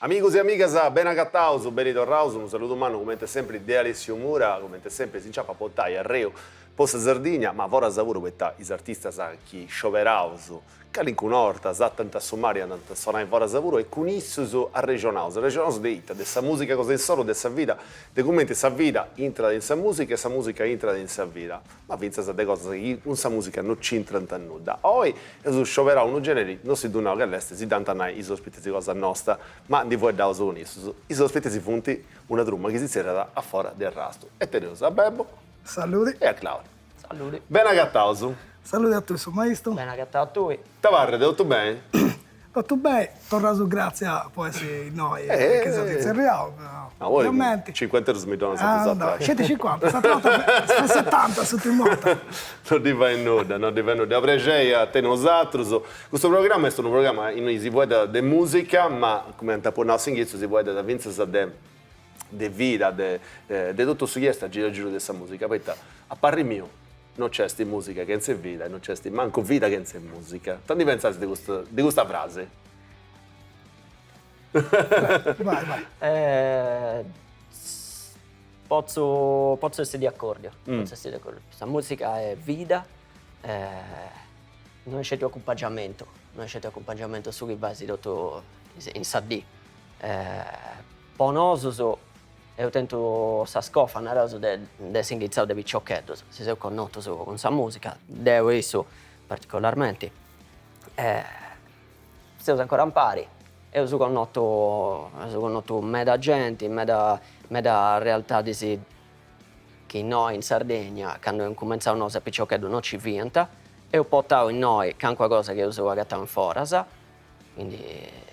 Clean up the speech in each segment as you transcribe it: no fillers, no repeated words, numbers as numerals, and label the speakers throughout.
Speaker 1: Amigus e amigas, beni agataus, beni torraus, unu saludu mannu cumenti sempri de Alessio Mura, cumenti sempri si nc'apu a portai arreu po sa Sardigna, ma foras puru poita is artistas chi scioberaus Calincuna 'orta sartant a su mari andant a sonai foras puru e cun issus arrexonaus. Arrexonaus de ita? De sa musica cosa insoru, de sa vida, de cumenti sa vida intrat in sa musica e sa musica intrat in sa vida, ma fintzas de cosas chi cun sa musica no c'intrant nudda. Oi eus scioberau unu generi, no si ddu nau cali est, si dd'ant a nai is ospitis cosa nosta, ma ndi fueddaus cun issus. Is ospitis funt una truma chi si zerriat A Fora de Arrastu e teneus a Bebo
Speaker 2: Saludi.
Speaker 1: e a Claudio.
Speaker 3: Saludi.
Speaker 1: Beni agataus.
Speaker 2: Saludi a tui su maistu.
Speaker 3: Beni agatau a tui.
Speaker 1: Ita parrit, totu beni?
Speaker 2: Totu beni, torraus gratzias po essi innoi e chi s'at intzerriau,
Speaker 1: ovviamenti. Cincuanta eurus mi donas po s'atra.
Speaker 2: Sceti cincuanta, s'atra 'orta fut setanta s'urtima 'orta.
Speaker 1: No ddi fait nudda, no ddi fait nudda. Est prexeri a tenni 'osatrus. Custu programma est unu programma innui si fueddat de musica, ma cumenti apu nau a s'inghitzu si fueddat fintzas de de vida, de de totu su chi est a giru a giru de sa musica, poita a parri miu no nc'est musica chentze vida e no nc'est mancu vida chentze musica. Ita ndi pentzais de custu de custa frasi?
Speaker 2: Vai vai.
Speaker 3: Potzu potzu essi diacordiu, potzu essi diacordiu. Sa musica est vida, no est sceti u' acumpangiamentu, no est sceti acumpangiamentu a su chi fais totu in sa dì. Po nosus eus tentu sa scofa, naraus, de essi inghitzau de piciocheddus, si seus connotus cun sa musica, deu e issu particolarmenti, seus ancora impari, eus connotu eus connotu meda genti, meda meda realtadis chi innoi in Sardegna, candu eus incumentzau nosu a piciocheddus no nci fiant, eus portau innoi calincuna cosa chi eus agatau in foras, quindi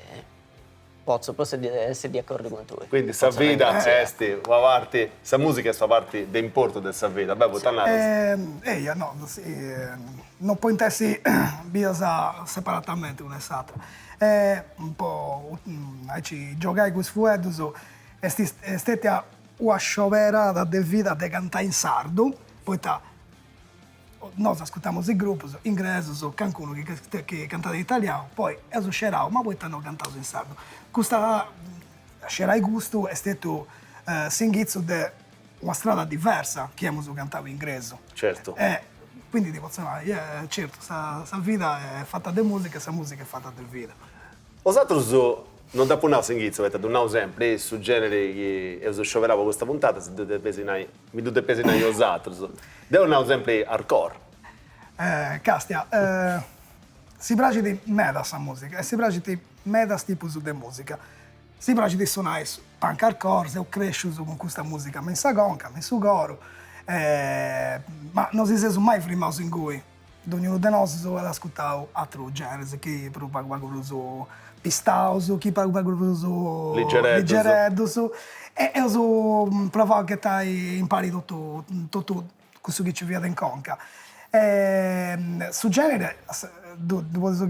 Speaker 3: Potzu, potzu essi di acordiu cun tui.
Speaker 1: Quindi sa vida est una parti, sa musica est una parti de importu de sa vida, Bebo, ita naras?
Speaker 2: Eia, no, non podint essi bias separatamenti una e s'atra. Po aici giogai cun is fueddus, est stetia una scioberada de vida de cantai in sardu, poita Nosu ascurtamus is grupus ingresus, cancunu chi cantat in italianu, poi eus scerau, ma poita no cantaus in sardu? Custa, scerai custu est stetiu s'inghitzu de una strada diversa chi emus cantau in ingresu.
Speaker 1: Certu.
Speaker 2: E quindi ti potzu nai, certu, sa vida est fata de musica e sa musica est fata de vida.
Speaker 1: Osatrus, non dd'apu nau a s'inghitzu, poita ddu nau sempri, su generi chi eus scioberau po custa puntata si ddu depeis nai, mi ddu depeis nai 'osatrus. Deu nau sempri hardcore.
Speaker 2: Castia, si praxit meda sa musica e si praxint medas tipus de musica. Si praxit sonai su punk hardcore, seus crescius cun custa musica me in sa conca, me in su coru, ma no si seus mai frimaus ingui Dognunu de nosus at ascurtau atrus generis, chi prus pagu pagu prus pistaus, chi pagu pagu prus ligereddus, e eus provau a ghetai impari totu totu cussu chi nci fiat in conca. Su genere ddu podeus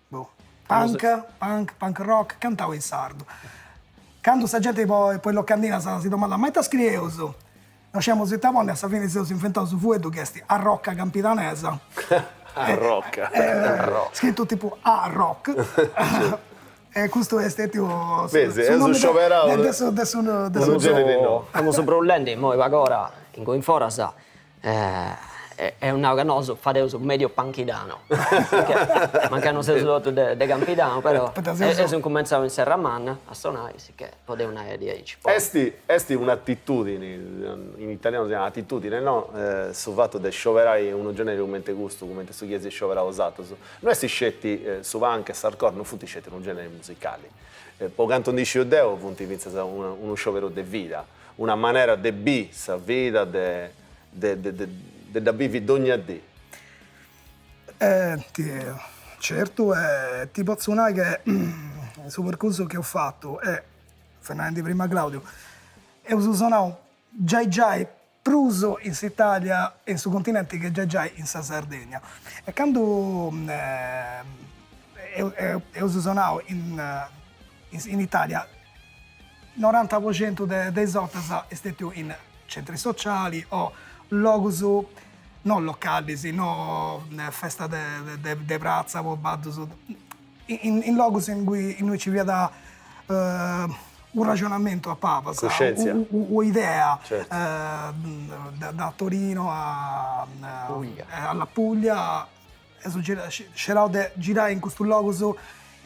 Speaker 2: boh punk punk punk rock cantau in sardu. Candu sa genti po is locandinas si domandat ma ita scrieus No sciamus ita ponni, a sa fini seus inventau su fueddu chi est arrocca campidanesa.
Speaker 1: Arrocca.
Speaker 2: Scritu tipu a rock. E custu est stetiu
Speaker 1: su nomini de su de su de su generi nou.
Speaker 3: Femus brullendi immoi pagora inguni in foras Eus nau ca nosu fadeus medio panchidano, mancai non seus totu de Campidanu, però eus incumentzau in Serramanna a sonai, sicchè podeus nai diaici.
Speaker 1: Est est un'atitudini, in italianu si narat attitudine, no, su fatu de scioberai unu generi cumenti custu, cumenti su chi eis scioberau 'osatrus, no est sceti su punk e s'hardcore no funt sceti unu generi musicali, po cantu ndi sciu deu funt fintzas unu scioberu de vida, una manera de bi sa vida, de de de dda bivi dogna dì.
Speaker 2: Certu e ti potzu nai che su percursu chi eus fatu e, fut narendi prima Claudiu, eus sonau giai giai prus in s'Italia e in su continenti che giai giai in sa Sardegna e candu eus sonau in in Italia noranta po centu de is 'ortas est stetiu in centri sociali o logus no localis, no festa de de pratza po baddus, in logus innui nci fiat. Unu raxonamentu a pabas, un'idea da Torino a alla Puglia, eus scerau de girai in custus logus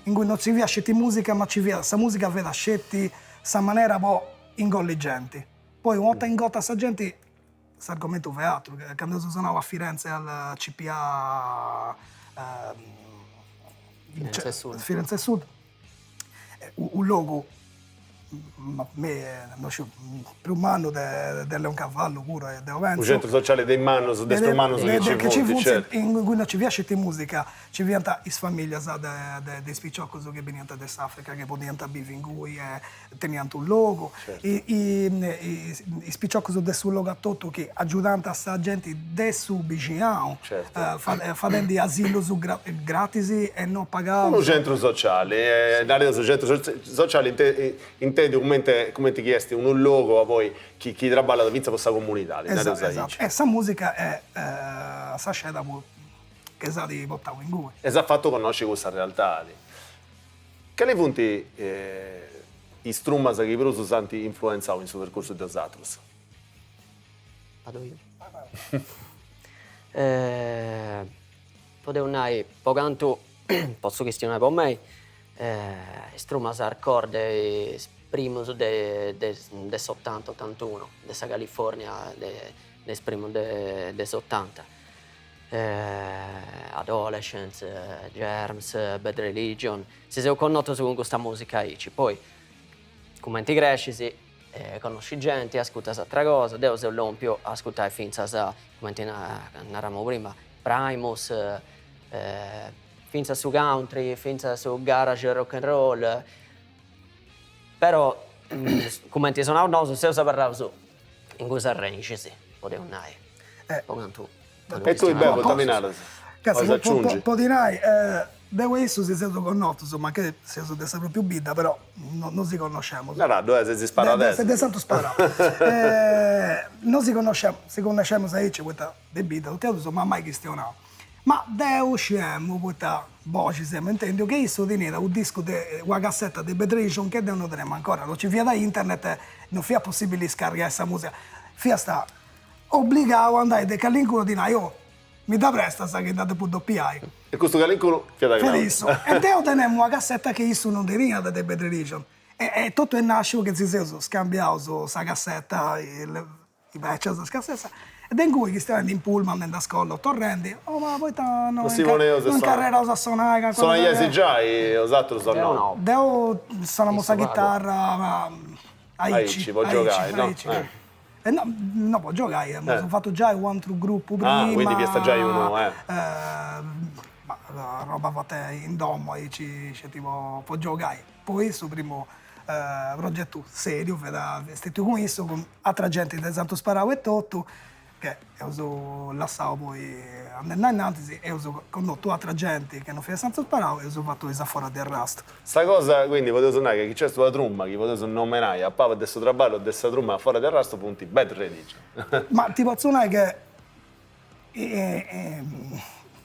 Speaker 2: ingui non ci fiat sceti musica ma ci fiat, sa musica fiat sceti sa manera po ingolli genti, poi una 'orta ingota sa genti s'argomentu fiat aturu, candu eus sonau a Firenze al CPA
Speaker 3: Firenze Sud,
Speaker 2: Firenze Sud Unu logu ma me no sciu prus mannu de de Leoncavallo puru deu pentzu.
Speaker 1: Unu centru sociali de is mannus, de is prus mannus chi ci funt, certu.
Speaker 2: Ingui no ci fiat sceti musica, ci fiant is familias de de is piciocus chi beniant de s'Africa chi podiant bivi ingui e teniant unu logu, is piciocus de su logu atotu chi agiudant a sa genti de su bixinau, fadendi asilus gratis e no pagaus.
Speaker 1: Unu centru sociali, nareus centru sociali intendiu cumenti cumenti chi est unu logu a poi chi chi traballat fintzas po sa comunidadi, nareus
Speaker 2: aici. E sa musica est sa sceda chi s'at portau ingui.
Speaker 1: E s'at fatu connosci cussa realtadi. Cali funt is trumas chi prus s'ant influentzau in su percursu de 'osatrus?
Speaker 3: Vado io. Podeus nai, po cantu potzu chistionai po mei, is trumas hardcore de is primus de de s'otanta otantunu, de sa California de is primus de s'otanta Adolescents, Germs, Bad Religion, si seus connotus cun custa musica aici, poi cumenti crescis connoscis genti, ascurtas atera cosa, deu seu lompiu a ascurtai fintzas, cumenti naramu prima, Primus, fintzas su country, fintzas su garage rock and roll, però cumenti sonaus nosu seus abarraus in cussas arrexis, podeus nai, po cantu
Speaker 1: E tui Bebo ita mi naras? Ois aciungi?
Speaker 2: Po ti nai, deu e issu si seus connotus, mancai seus de sa propriu bidda, però no si connoscemus.
Speaker 1: Naraddu, eh, sezis sparadesus.
Speaker 2: De Santu Sparau. No si connoscemus, si connoscemus aici poita de bidda totu e duus, ma mai chistionau. Ma deu sciemu, poita boxis emu intendiu, chi issu teniat unu discu de, una cassetta de Bad Religion che deu no tenemu ancora, no nci fiat internet, no fiat possibili scarrigai sa musica, fiast Obligau a andai de calincunu a ddi nai, oh, mi dda prestas chi dda depu dopiai.
Speaker 1: E custu calincunu fiat
Speaker 2: Claudio. Fiat issu. E deu tenemu una cassetta chi issu non teniat de Bad Religion. E totu est nasciu chi si seus scambiaus sa cassetta, is becias is cassetas, e de ingui chistionendi in pullman andendi a scola o torrendi, oh ma poita no incarreraus a sonai
Speaker 1: calincuna cosa. Sonaiais giai 'osatrus o no?
Speaker 2: Deu sonamu sa chitarra ma
Speaker 1: aici, po giogai, no?
Speaker 2: E no, no po giogai, amus fatu giai u' atru grupu
Speaker 1: prima. Ah, quindi fiast giai unu,
Speaker 2: eh. Ma roba fata in domo aici sceti po po giogai. Poi su primu progetu seriu fiat stetiu cun issu, cun atra genti de Santu Sparau etotu che eus lassau poi andendi ainnantis, eus connotu atra genti che non fiat Santu Sparau e eus fatu is A Fora de Arrastu.
Speaker 1: Sa cosa, quindi, podeus nai ca chi nc'est una truma chi podeus nomenai a paba de su traballu de sa truma A Fora de Arrastu funt Bad Religion.
Speaker 2: Ma ti potzu nai che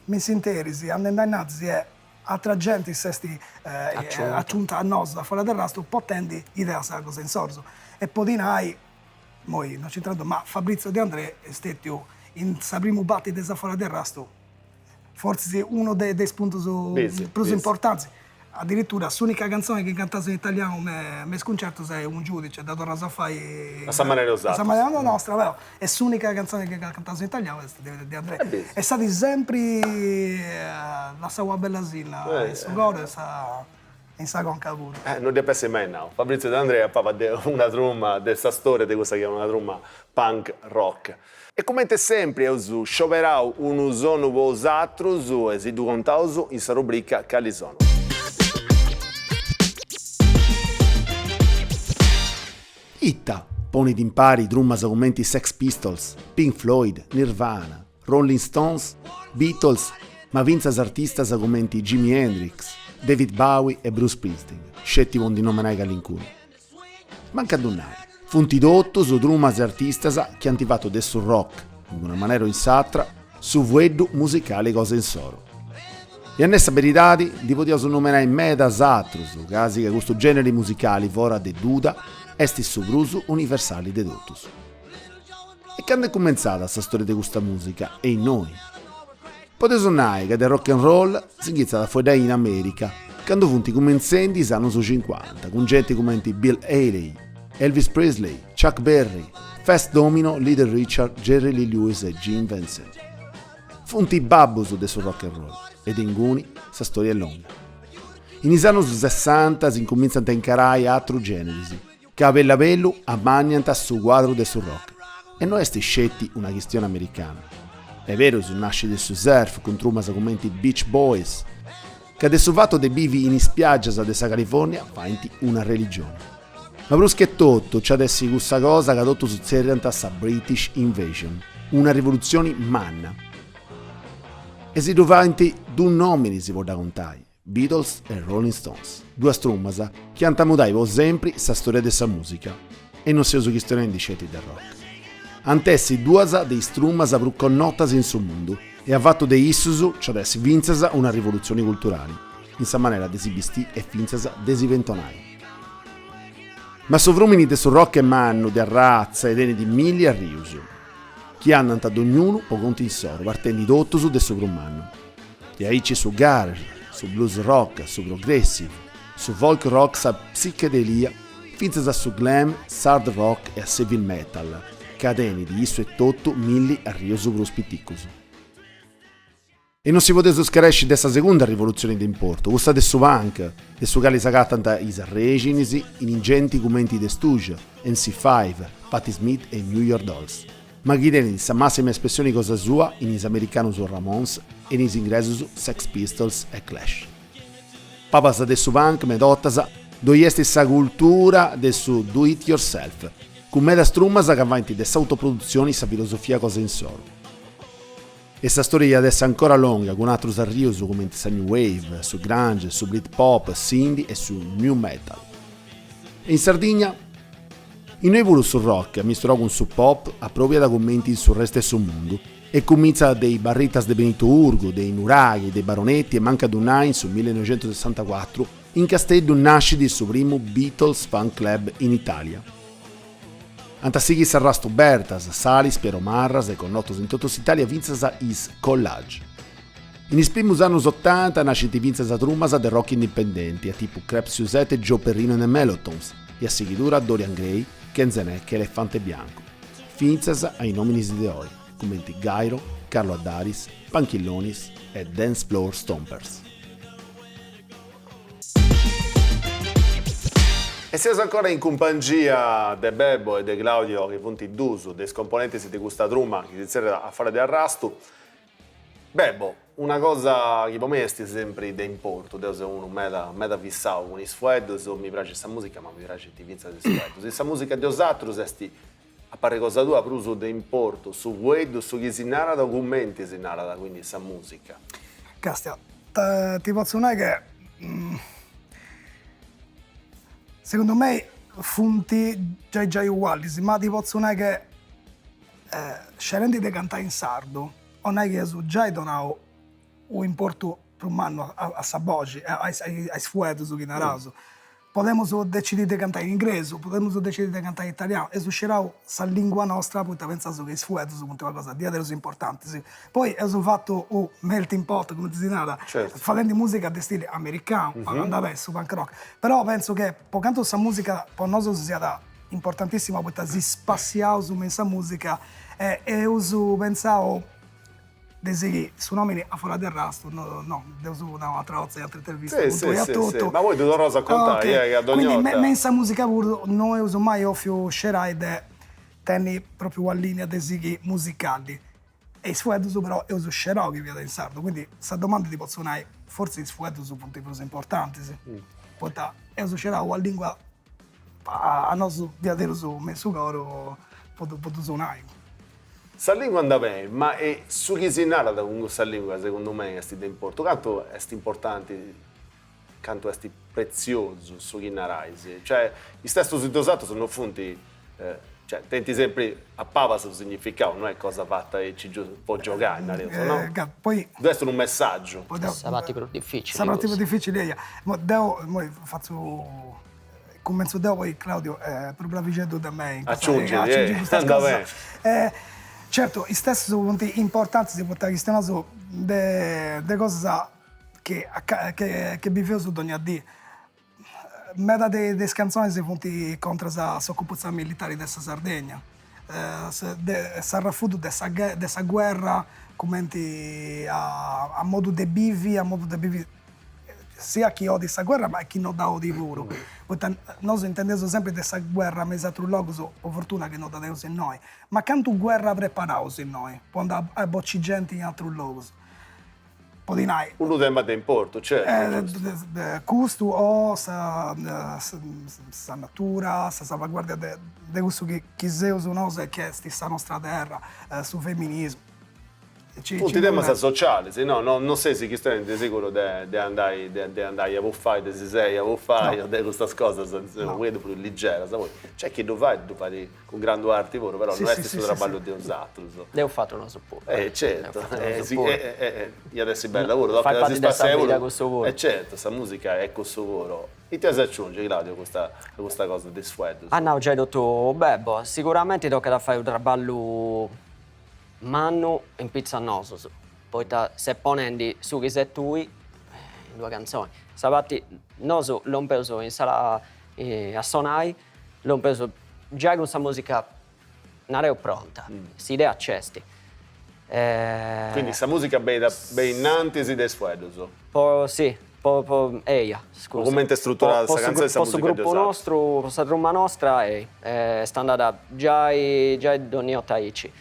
Speaker 2: in s'interis andendi ainnantis e atra genti s'est aciunta a nosu A Fora de Arrastu potendi ideas cosa insoru e po ti nai Immoi no nc'intrat ma Fabrizio De André est stetiu in sa primu parti de is A Fora de Arrastu fortzis unu de is puntus prus importantis, adiritura s'unica cantzoni chi cantaus in italianu me me is cuncertus est Un giudice, dda torraus a fai
Speaker 1: a sa manera 'e
Speaker 2: a sa manera nostra, però est s'unica cantzoni chi cantaus in italianu est de De André e s'at sempri lassau una bella sinna in su coru e sa In sa conca puru.
Speaker 1: Eh, no dd'ap'essi mai nau. Fabrizio De André a paba de una truma de sa storia de cussa chi est una truma punk rock. E comente sempri eus scioberau unu sonu po 'osatrus e si ddu contaus in sa rubrica Cali sonu. Ita ponit impari trumas cumenti Sex Pistols, Pink Floyd, Nirvana, Rolling Stones, Beatles, ma fintzas artistas cumenti Jimi Hendrix, David Bowie e Bruce Springsteen, sceti po ndi nomenai calincunu. Mancu a ddu nai, funt totus trumas e artistas chi ant fatu de su rock, in una manera o in s'atra, su fueddu musicali cosa insoru. E a nai sa beridadi ndi podiaus numenai medas atrus, casi ca custu generi musicali fora de duda est su prus universali de totus. E candu est cumentzada sa storia de custa musica e innoi? Podeus nai ca de rock and roll si inghitzat a fueddai in America, candu funt cumentzendi is annus cincuanta, cun genti cumenti Bill Haley, Elvis Presley, Chuck Berry, Fats Domino, Little Richard, Jerry Lee Lewis e Gene Vincent. Funt is babbus de su rock and roll e de inguni sa storia est longa. In is annus sessanta si incumintzant a incarai atrus generis, ca bellu a bellu amanniant su cuadru de su rock. E no est sceti una chistioni americana. Est berus nascit su surf cun trumas cumenti Beach Boys, ca de su fatu de bivi in is spiàgias de sa California faint una religioni. Ma prus che totu nci at essi cussa cosa ca totus tzerriant sa British Invasion, una rivolutzioni manna. E si ddu faint dus nominis po dda contai, Beatles e Rolling Stones, duas trumas chi ant a mudai po sempri sa storia de sa musica. E non seus chistionendi sceti de rock. Ant essi duas de is trumas prus connotas in su mundu e avatu de issus nci at essi fintzas una rivolutzioni culturali, in sa manera de si bistì e fintzas de si pentonai. Ma su frùmini de su rock est mannu de arratza e tenit milli arrius, chi andant dognunu po contu insoru, partendi totus de su prus mannu. De aici su garage, su blues rock, su progressive, su folk rock, sa psichedelia, fintzas a su glam, s'hard rock e a s'heavy metal, ca tenit issu etotu milli arrius prus piticus. E non si podeus scaresci de sa segunda rivolutzioni de importu, cussa de su punk, de su cali s'agatant is arrexinis in genti cumenti The Stooges, MC5, Patti Smith e New York Dolls, ma chi tenit sa massima espressioni cosa sua in is americanus Ramones e in is ingresus Sex Pistols e Clash. Palas de su punk medotas ddoi est sa cultura de su do it yourself, cun medas trumas ca faint de s'autoprodutzioni sa filosofia cosa insoru. E sa storia iat essi ancora longa cun atrus arrius cumenti sa new wave, su grunge, su britpop, s'indie e su nu metal. E in Sardigna? Innoi puru su rock, amisturau cun su pop, aprobiat cumenti in su restu 'e su mundu e cumintzat de is Barritas de Benito Urgu, de i Nuraghi, de i Baronetti e mancu a ddu nai in su millinoixentusessantacuatru in Casteddu nascit su primu Beatles fan club in Italia. Ant a sighiri s'arrastu Bertas, Salis, Piero Marras e connotus in totu s'Italia fintzas is Collage. In is primus annus otanta nascint fintzas trumas de rock indipendenti a tipu Crepe Suzette e Joe Perrino and the Mellowtones e a sighidura Dorian Gray, Kenzenek e Elefante Bianco, fintzas a is nominis de oi, cumenti Gairo, Carlo Addaris, Punkillonis e Dance Floor Stompers. E seus ancora in cumpangia de Bebo e de Claudio chi funt dus de is componentis de custa truma chi si zerriat A Fora de Arrastu. Bebo, una cosa chi po mei est sempri de importu, deu seu unu meda meda fissau cun is fueddus, mi praxit sa musica ma mi praxint fintzas is fueddus. In sa musica de osatrus est a parri cosa tua prus de importu su fueddu, su chi si narat o cumenti si narat quindi sa musica?
Speaker 2: Castia, ti potzu nai che segundu mei funt giai giai ugualis, ma ti potzu nai che scerendi de cantai in sardu, 'olit nai chi eus giai donau u' importu prus mannu a sa boxi, a is fueddus chi naraus. Podemus decidi de cantai in ingresu, podemus decidi de cantai in italianu, eus scerau sa lingua nostra poita pentzaus chi is fueddus funt una cosa diaderus importantis. Poi eus fatu u' melting pot, cumenti si narat, fadendi musica de stili americanu, andat beni su punk rock, però pentzu che po cantu sa musica po nosu siat importantissima poita si spassiaus me in sa musica e eus pentzau De sighì su nomini A Fora de Arrastu, no no, dd'eus nau atra 'orta in atra intervista
Speaker 1: cun tui a totu. Ma poi ddu torraus a contai, eh, ca dogna 'orta.
Speaker 2: Quindi me in sa musica puru no eus mai 'ofiu scerai de tenni propriu una linea de sighì musicali. E is fueddus però eus scerau chi fiat in sardu, quindi sa domanda ti potzu nai, fortzis is fueddus funt prus importantis, poita eus scerau una lingua a nosu diaderus me in su coru po ddu sonai.
Speaker 1: Sa lingua andat beni, ma est su chi si narat cun cussa lingua segundu mei est de importu. Cantu est importanti, cantu est pretziosu su chi narais? Cioè, is testus de osatrus non funt. Cioè, tenint sempri a pabas su significau, no est cosa fata aici giustu po giogai, nareus, no?
Speaker 2: Poi.
Speaker 1: Ddu est unu messaggiu.
Speaker 3: Sa parti prus dificili.
Speaker 2: Sa parti prus dificili eia. Deu immoi fatzu, cumentzu deu poi Claudio est prus bravixeddu de mei in
Speaker 1: custas
Speaker 2: cosas. Certu, is testus funt importantis poita chistionaus de de cosas chi chi biveus dogna dì. Meda de is cantzonis funt contras a s'ocupatzioni militari de sa Sardegna, de s'arrefudu de sa de sa guerra cumenti a modu de bivi, a modu de bivi siat chi 'odit sa guerra ma chi no dda 'odit puru, poita nosu intendeus sempri de sa guerra me is atrus logus, po fortuna chi no dda teneus innoi, ma cantu guerra preparaus innoi po andai a boci genti in atrus logus Po ti nai.
Speaker 1: Unu tema de importu, certu.
Speaker 2: Custu o sa sa natura, sa salvaguardia de de cussu chi chi seus nosu e chi est sa nostra terra, su feminismu.
Speaker 1: Funt temas socialis, no no seis chistionendi de seguru de de andai de andai a bufai, de si sei a bufai o de custas cosas u' pagheddu prus ligeras, poi nc'est chi ddu fait, ddu fait cun grandu arti puru, però no est su traballu de osatrus.
Speaker 3: Dd'eus fatu nosu puru.
Speaker 1: Eh certu, iat essi bella puru,
Speaker 3: Fait parti de sa vida cussu puru.
Speaker 1: E certu, sa musica est cussu puru. Ite as a aciungi, Claudio, a custa a custa cosa de is fueddus?
Speaker 3: At nau giai totu Bebo, siguramenti tocat a fai unu traballu mannu in pitzus a nosus, poita ses ponendi su chi ses tui in d'una cantzoni. Sa parti, nosu lompeus in sala a sonai Lompeus giai cun sa musica, nareus pronta, s'idea nc'est.
Speaker 1: Quindi sa musica benit benit innantis de is fueddus?
Speaker 3: Po si, po po eia,
Speaker 1: scusa. Po cumenti est struturada sa cantzoni sa
Speaker 3: musica Po su gruppu nostru, po sa truma nostra ei, est andada giai giai donni 'orta aici.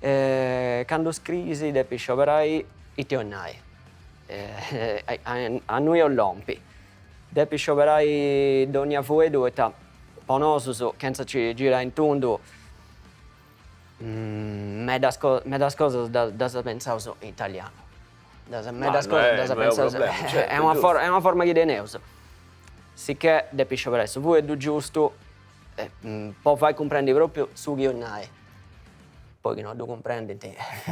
Speaker 3: Candu scriis depis scioberai ita 'olis nai, a innui 'olis lompi Depis scioberai dogna fueddu poita po nosus, chentza ci girai in tundu, medas medas cosas ddas pentzaus in italianu, medas cosas ddas pentzaus, est una forma est una forma chi teneus, sicchè depis scioberai su fueddu giustu po fai cumprendi propriu su chi 'olis nai. Poi chi no ddu cumprendint,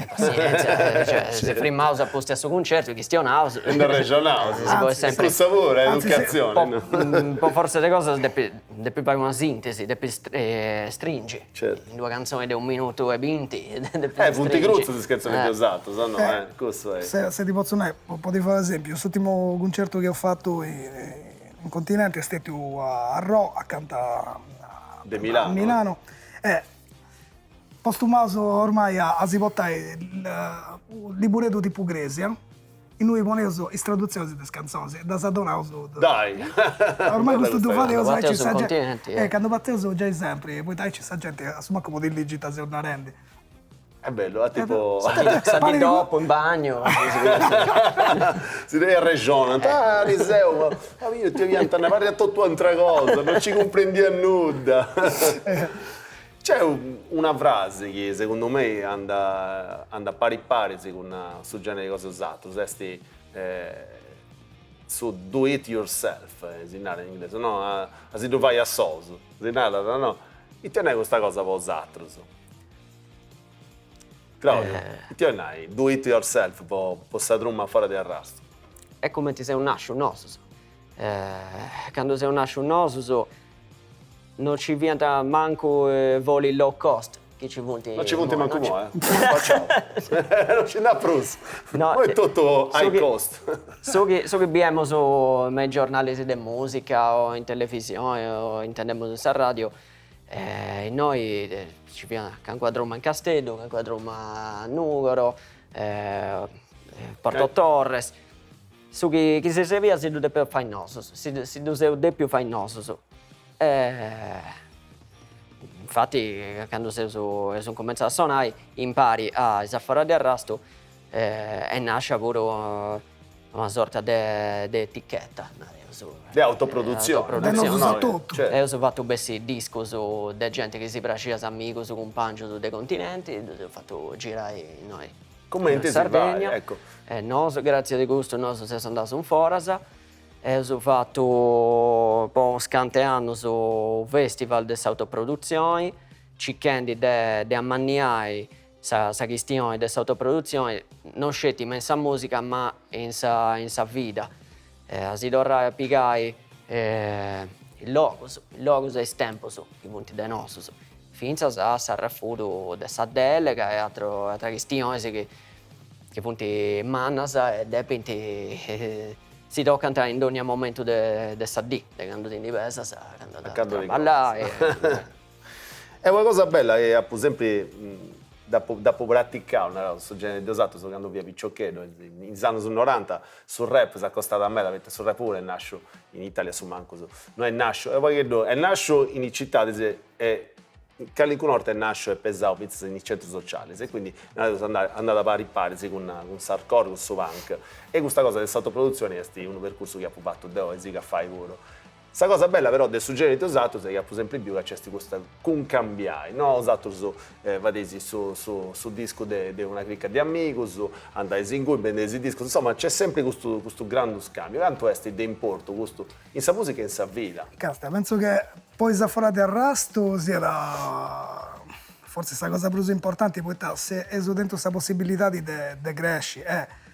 Speaker 3: passienzia, cioè si frimaus a pustis a su cuncertu, chistionaus.
Speaker 1: E nd'arrexonaus.
Speaker 3: Si podit sempri.
Speaker 1: Cussa puru est educatzioni.
Speaker 3: Po fortza de cosas depis depis fai una sintesi, depis stringi.
Speaker 1: Certu.
Speaker 3: In d'una cantzoni de unu minutu e binti depis stringi.
Speaker 1: Funt crutzus is cantzonis de osatrus, o no? Cussu
Speaker 2: est. Se ti potzu nai, po ti fai un'esempiu, s'urtimu cuncertu chi eus fatu in continenti est stetiu a Arrò, acanta a Milano e Costumaus ormai a si portai unu libureddu tipu cresia, innui poneus is tradutzionis de is cantzonis e ddas donaus.
Speaker 1: Dai!
Speaker 2: Ormai custu ddu fadeus aici sa genti, eh candu parteus giai sempri, poita aici sa genti a su mancu podit ligi ita seus narendi.
Speaker 1: Est bellu, a tipo.
Speaker 3: Sa dì dopu in bagnu.
Speaker 1: Si dei arrexonant, ah Eliseu, ma io ti 'oliant nai, parriat totu un'atra cosa, non ci cumprendia nudda. Nc'est una frasi chi segundu mei andat andat pari pari cun su generi de cosa 'e osatrus, est su do it yourself, si narat in inglesu, no, a si ddu fai a solus, si narat, no? Ita 'olit nai custa cosa po osatrus? Claudio, ita 'olit nai do it yourself po sa truma Fora de Arrastu?
Speaker 3: Est cumenti seus nascius nosus. Candu seus nascius nosus Non ci fiant mancu voli low cost chi ci funt
Speaker 1: Non ci funt mancu imoi, eh. Non ci nd'at prus. Imoi est totu high cost.
Speaker 3: Su chi su chi biemus me is giornalis de musica o in televisioni o intendemus in sa radio, innoi ci fiat calincuna truma in Casteddu, calincuna truma a Nugoro, Porto Torres Su chi chi si serbiat si ddu depeus fai nosus, si si ddu seus depiu fai nosus. Infati candu seus eus incumentzau a sonai impari a is A Fora de Arrastu est nascia puru una sorta de de etichetta, nareus.
Speaker 1: De autoproduzioni.
Speaker 2: De nosus a totu.
Speaker 3: Eus fatu bessì discus de genti chi si praxiat, amigus, cumpangius de continenti, ddus eus fatu girai innoi
Speaker 1: Cumenti si fait, ecco.
Speaker 3: E nosu, gratzias de custu, nosu seus andaus in foras, eus fatu po unus cantu 'e annus u festival de s'autoprodutzioni. circhendi de de ammanniai sa sa chistioni de s'autoprodutzioni non sceti me in sa musica ma in sa in sa vida, a si torrai a pigai is logus, is logus e is tempus chi funt de nosus, fintzas a s'arrefudu de sa delega e ateras chistionis chi chi funt mannas e depint si tocant in dogna momentu de de sa dì, de candu ti ndi pesas a candu andas a traballai.
Speaker 1: Est una cosa bella e apu sempri dd'apu dd'apu praticau, naraus, su generi de 'osatrus candu fia piciocheddu, in is annus noranta su rap s'acostat meda, poita su rap puru est nasciu in Italia a su mancus, no est nasciu, est u' pagheddu, est nasciu in is citadis e calincuna 'orta est nasciu e pesau fintzas in is centrus socialis e quindi naraus andat pari pari cun cun s'hardcore, cun su punk e custa cosa de s'autoprodutzioni est unu percursu chi apu fatu deu e sigu a fai puru Sa cosa bella però de su generi de 'osatrus est chi apu sempri biu ca nc'est custu cuncambiai, no? 'Osatrus fadeis su su su discu de de una cricca de amigus, andais ingui, bendeis is discus, insoma nc'est sempri custu custu grandu scambiu, cantu est de importu custu in sa musica e in sa vida?
Speaker 2: Castia, pentzu che po is A Foras de Arrastu siat fortzis sa cosa prus importanti poita se eus tentu sa possibilidadi de de cresci e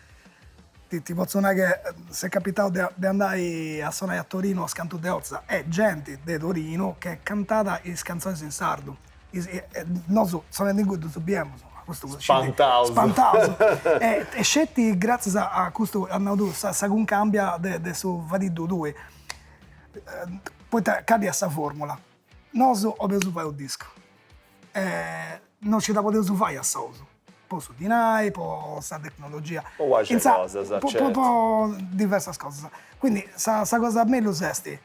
Speaker 2: Ti potzu nai che s'est capitau de andai a sonai a Torino unas cantu de 'ortas e genti de Torino che cantat is cantzonis in sardu, nosu sonendi ingui ddus biemus, ma custu
Speaker 1: Spantaus.
Speaker 2: Spantaus. E sceti gratzias a custu, as nau tui, sa cuncambia de su fadiddu tui. Poita cali est sa formula? Nosu 'oleus fai unu discu e non nci dda podeus fai a solus, po su dinai, po sa tecnologia.
Speaker 1: Po u'axi 'e cosas,
Speaker 2: certu. Po diversas cosas. Quindi sa sa cosa mellus est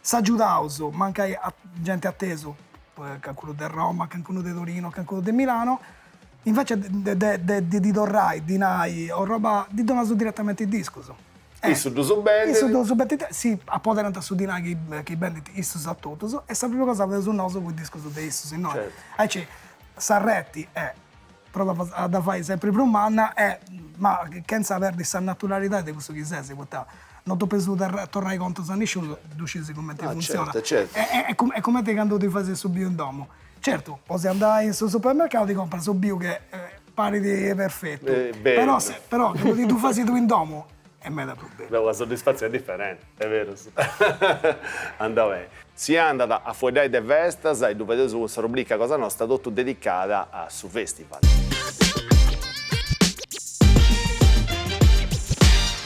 Speaker 2: s'agiudaus, mancai a genti atesu, calincunu de Roma, calincunu de Torino, calincunu de Milano, invece de de de ddi torrai dinai o roba, ddi donaus diretamenti is discus.
Speaker 1: Issus ddus bendint.
Speaker 2: Issus ddus bendint, si apoderant su dinai chi chi bendint issus a totus e sa prima cosa fadeus nosu cun is discus de issus innoi. Aici sa reti est provat a dda fai sempri prus manna e ma chentza perdi sa naturalidadi de cussu chi ses, poita non depis torrai contus a nisciunu, ddu scis cumenti funtzionat. Est cumenti candu ti fais su biu in domu, certu podis andai in su supermercau ti comporas su biu che parit perfetu, però però candu ti ddu fais tui in domu est meda prus bellu.
Speaker 1: Beh, una soddisfatzioni diferenti, est berus. Andat beni. Si andat a fueddai de festas e ddu fadeus cun sa rubrica cosa nosta totu dedicada a su festival.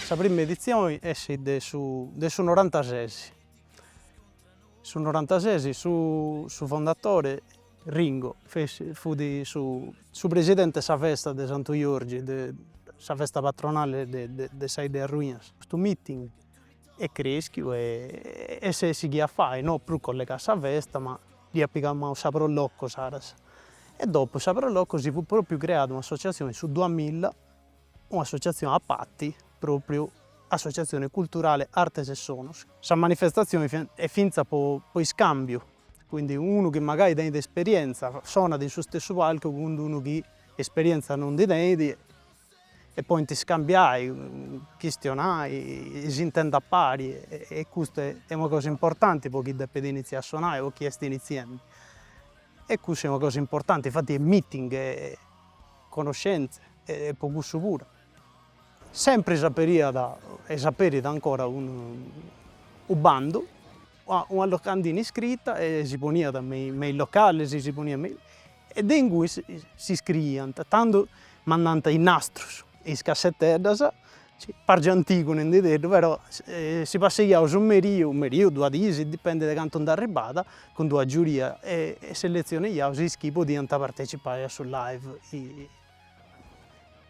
Speaker 4: Sa prima editzioni est de su de su norantases. Su norantases su su fondatore Ringo fut su su presidente 'e sa festa de Santu Jorgi, de sa festa patronale de de de sa 'idda 'e Arruinas. Custu meeting est creschiu e e s'est sighiu a fai, no prus collegau a sa festa ma dd'iat pigau sa Pro Loco Saras. E dopu sa Pro Loco si fut propriu creada un'associazioni in su duamilla un'associatzioni a pati, propriu Associazione Culturale Artes e Sonos. Sa manifestatzioni est fintzas po iscambiu, quindi unu chi magari tenit esperienza sonat in su stessu palcu cun d'unu chi esperienza non ndi tenit e podint iscambiai, chistionai, si intendi a pari e custu est una cosa importanti po chi depit iniziai a sonai o chi est iniziendi e custu est una cosa importanti, infati est meeting e connoscenze e po cussu puru. Sempri s'aperiat e s'aperit ancora unu bandu, una locandina iscrita e si poniat me me is localis, si poniat me e de ingui si iscriiant, tandu mandant is nastrus, is casseteddas, pargiu antigu nendideddu, però si passiaiaus u' merì, u' merì o duas dis, dipendit de cantu nd'arribat, cun d'una giuria e seletzionaiaus is chi podiant partecipai a su live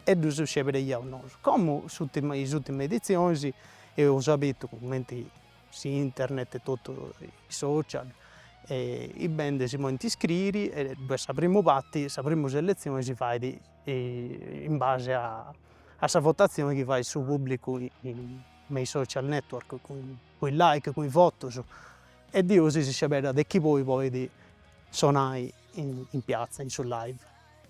Speaker 4: e ddus sceberaiaus nosu. Como s'urtima is urtimas editzionis eus abertu cumenti s'internet e totu is social e is band si podint iscriri e ddu est sa primu parti, sa primu seletzioni si fait in base a a sa votatzioni chi fait su pubblicu me is social network cun is like, cun is votus e diaici si sceberat de chi poi podit sonai in piazza, in su live.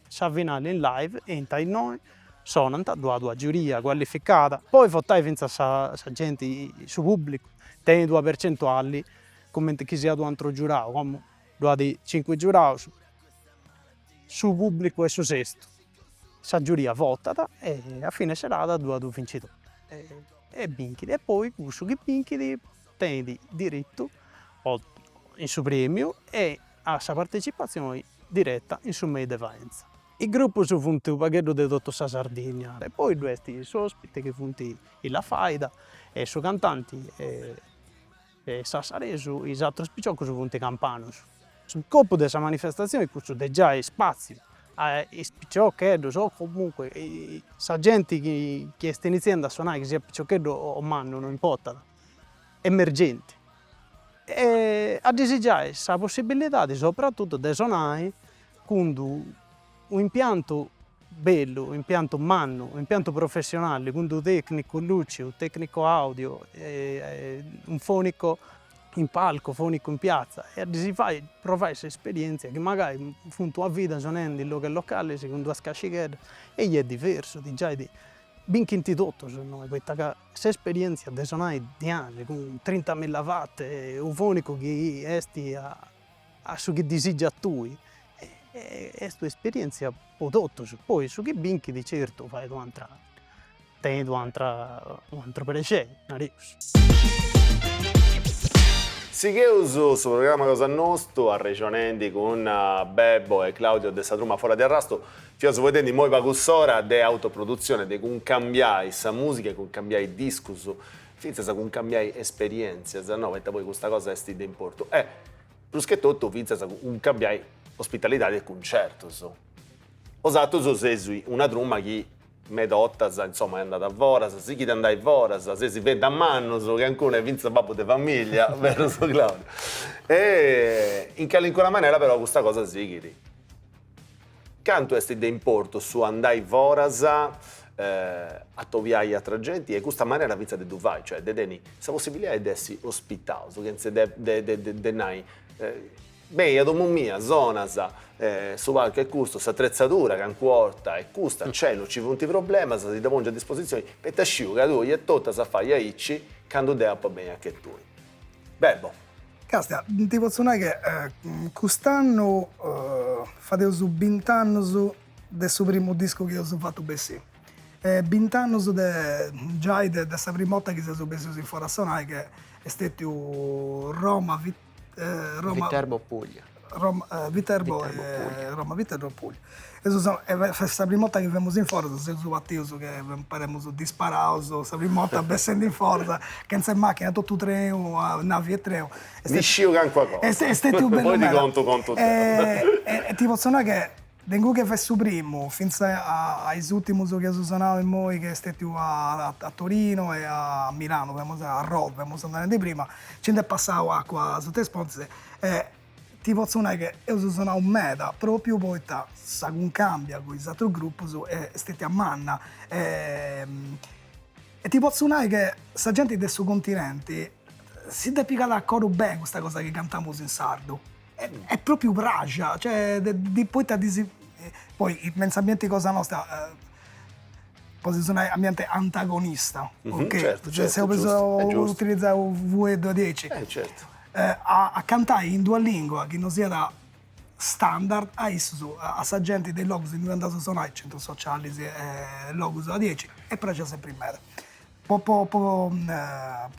Speaker 4: Sa finali in live intra is noi sonant, ddu at una giuria cualificada, podit votai fintzas sa sa genti, su pubblicu, tenit una percentuali cumenti chi siat u' atru giurau, como ddu at cincu giuraus. Su pubblicu est su sestu, sa giuria votat e a fine serada ddu at unu bincidori e binchit e poi cussu chi binchit tenit dirittu in su premiu e a sa partecipatzioni diretta in su mei de Faenza. Is grupus funt unu pagheddu de totu sa Sardigna e poi ddu est s'ospite chi funt is La Faida e su cantanti est sassaresu, is atrus piciocus funt campanus. Su scopu de sa manifestatzioni est cussu de giai spatziu a is piciocheddus o comunque sa genti chi est initziendu a sonai, chi siat piciocheddu o mannu no importat, emergenti e a ddis giai sa possibilidadi sopratutu de sonai cun u' impiantu bellu, u' impiantu mannu, u' impiantu professionali cun d'u tecnicu luci, u' tecnicu audio, un fonico in palco, fonico in piazza e a ddis fai provai s'esperienzia chi magari funt una vida sonendi in logus localis cun duas cascigheddas e est diversu, ti giait Binchint totus innoi, poita ca s'esperièntzia de sonai diaici cun trintamilla watt e u' fonicu chi est a su chi disigias tui, est un'esperièntzia po totus, poi su chi binchit certu fait u'atera, tenit u'atera u'ateru prexeri, nareus.
Speaker 1: Sigheus su programma cosa nostu arrexonendi cun Bebo e Claudio de sa truma Fora de Arrastu Fiaus fueddendi immoi pagu s'ora de autoprodutzione, de cuncambiai sa musica, cuncambiai discus, fintzas cuncambiai esperientzias, no, poita poi custa cosa est de importu e prus che totu fintzas cuncambiai ospitalidadi e cuncertus. Bosatrus seis una truma chi meda 'ortas, insoma, est andada foras, sighit a andai foras, seis meda mannus, calincunu est fintzas babbu de familia, berus Claudio? E in calincuna manera però custa cosa sighit. Cantu est de importu su andai foras, atobiai atra genti e custa manera fintzas de ddu fai, cioè de tenni sa possibilidadi de essi ospitaus, chentza de de nai, beni a domu mia, sonas, su palcu est custu, s'atretzadura calincuna 'orta est custa, nc'est, no nci funt problemas, si dda pongiu a dispositzioni, poita sciu ca tui etotu as a fai aici candu deu apu a benni a che tui. Bebo.
Speaker 2: Castia, ti potzu nai che cust'annu fadeus bint'annus de su primu discu chi eus fatu bessì. E bint'annus de giai de sa primu 'orta chi seus bessius in foras a sonai che est stetiu Roma
Speaker 3: Roma Viterbo Puglia.
Speaker 2: Roma Viterbo Roma Viterbo Puglia. E sa prima 'orta chi femus in foras seus partius che paremus disparaus, sa prima 'orta bessendi in foras, chentza 'e macchina, totu trenu, navi e trenu.
Speaker 1: Ndi sciu calincuna cosa.
Speaker 2: Est stetiu bellu meda.
Speaker 1: Poi ti contu contu deu.
Speaker 2: E ti potzu nai che de inguni che fait su primu finzas a is urtimus chi eus sonau immoi che est stetiu a Torino e a Milano, femus a Rho, femus andendi prima, nci nd'est passau acua asuta 'e is pontis e Ti potzu nai che eus sonau meda, propriu poita sa cuncambia cun is atrus grupus est stetia manna e ti potzu nai che sa genti de su continenti si dd'est pigada a coru beni custa cosa chi cantamus in sardu, est propriu praxia, cioè poita ddis poi me in s'ambienti cosa nosta po si sonai ambiente antagonista, ok?
Speaker 1: Certu, certu,
Speaker 2: Seu giustu, utilizai u' fueddu diaici.
Speaker 1: Certu.
Speaker 2: A cantai in d'una lingua chi no siat standard a issus, a sa genti de is logus innui andaus a sonai, centrus socialis e logus diaici, est praxia sempri meda. Po po po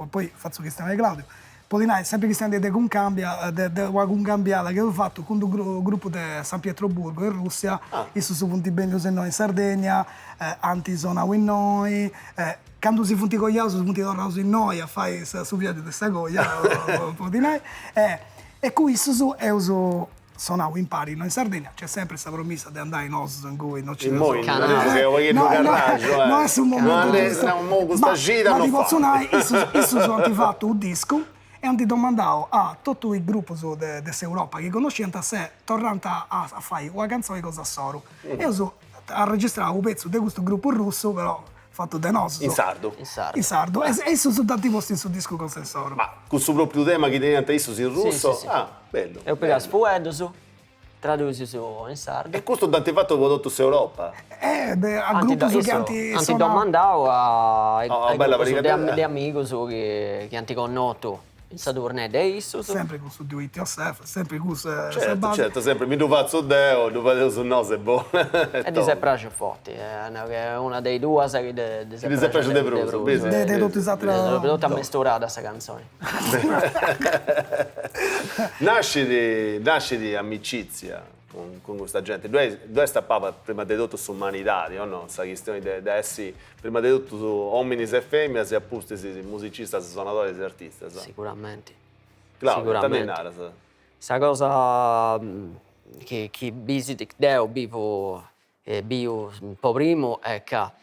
Speaker 2: poi fatzu chistionai Claudio, po ti nai, sempri chistionendi de cuncambia, de de una cuncambiada chi eus fatu cun d'u gruppu de San Pietroburgo in Russia, issus funt bennius innoi in Sardegna, ant sonau innoi, candu si funt coiaus funt torraus innoi a fai su viaggiu de sa coia, po ti nai, e cun issus eus sonau impari innoi in Sardegna, nc'est sempri sa promissa de andai nosus ingui, no ci
Speaker 1: Immoi no
Speaker 2: no est su momentu giustu, ma ti potzu nai, issus issus ant fatu u' discu e ant domandau a totu is grupus de de s'Europa chi connosciant se torrant a fai una cantzoni cosa insoru. Eus arregistrau u' petzu de custu grupu russu però fatu de nosus.
Speaker 1: In sardu.
Speaker 3: In sardu.
Speaker 2: In sardu. E issus dd'ant postu in su discu cosa insoru.
Speaker 1: Ma cun su propriu tema chi teniant issus in russu?
Speaker 3: Sì, sì, sì.
Speaker 1: Ah, bellu.
Speaker 3: Eus pigau is fueddus, tradusius in sardu.
Speaker 1: E custu dd'ant fatu po totu s'Europa?
Speaker 2: Eh, de a grupus chi ant
Speaker 3: sonau. Ant domandau a grupus de amigus chi ant connotu. In sa tournée de issus.
Speaker 2: Sempri cun su do it yourself, sempri cun sa
Speaker 1: Certu,
Speaker 2: base.
Speaker 1: certu, sempri, mi ddu fatzu deu, ddu fadeus nosu e boh.
Speaker 3: E ddis est praxiu forti, at nau chi est una de is duas chi ddis
Speaker 1: est praxiu de prus, bisi.
Speaker 2: De totu is ateras.
Speaker 3: Totu ammesturada sa cantzoni.
Speaker 1: Nascit, nascit amicizia cun cun custa genti, ddu est a palas prima de totu s'umanidadi, o no? Sa chistioni de de essi prima de totu ominis e feminas e a pustis musicistas, sonadoris e artistas.
Speaker 3: Siguramenti.
Speaker 1: Claudio, ita ndi naras?
Speaker 3: Sa cosa chi chi bis deu bivu e biu po primu est ca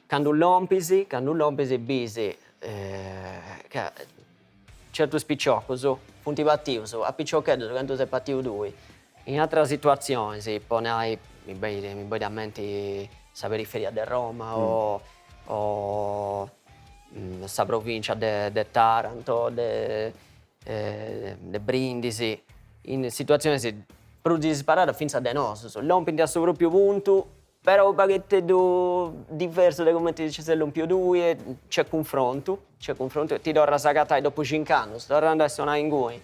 Speaker 3: Candu lompis, candu lompis bis ca certus piciocus funt partius a piciocheddus cantu ses partiu tui, in ateras situatzionis, po nai, mi benit mi benit a menti sa periferia de Roma o o sa provincia de de Taranto de de Brindisi, in situatzionis prus disparadas finzas de nosus, lompint a su propriu puntu Però unu paghetteddu diversu de cumenti nci ses lompiu tui e nc'est cunfrontu, nc'est cunfrontu e ti torras a agatai dopu cinc'annus, torrandi a sonai inguni,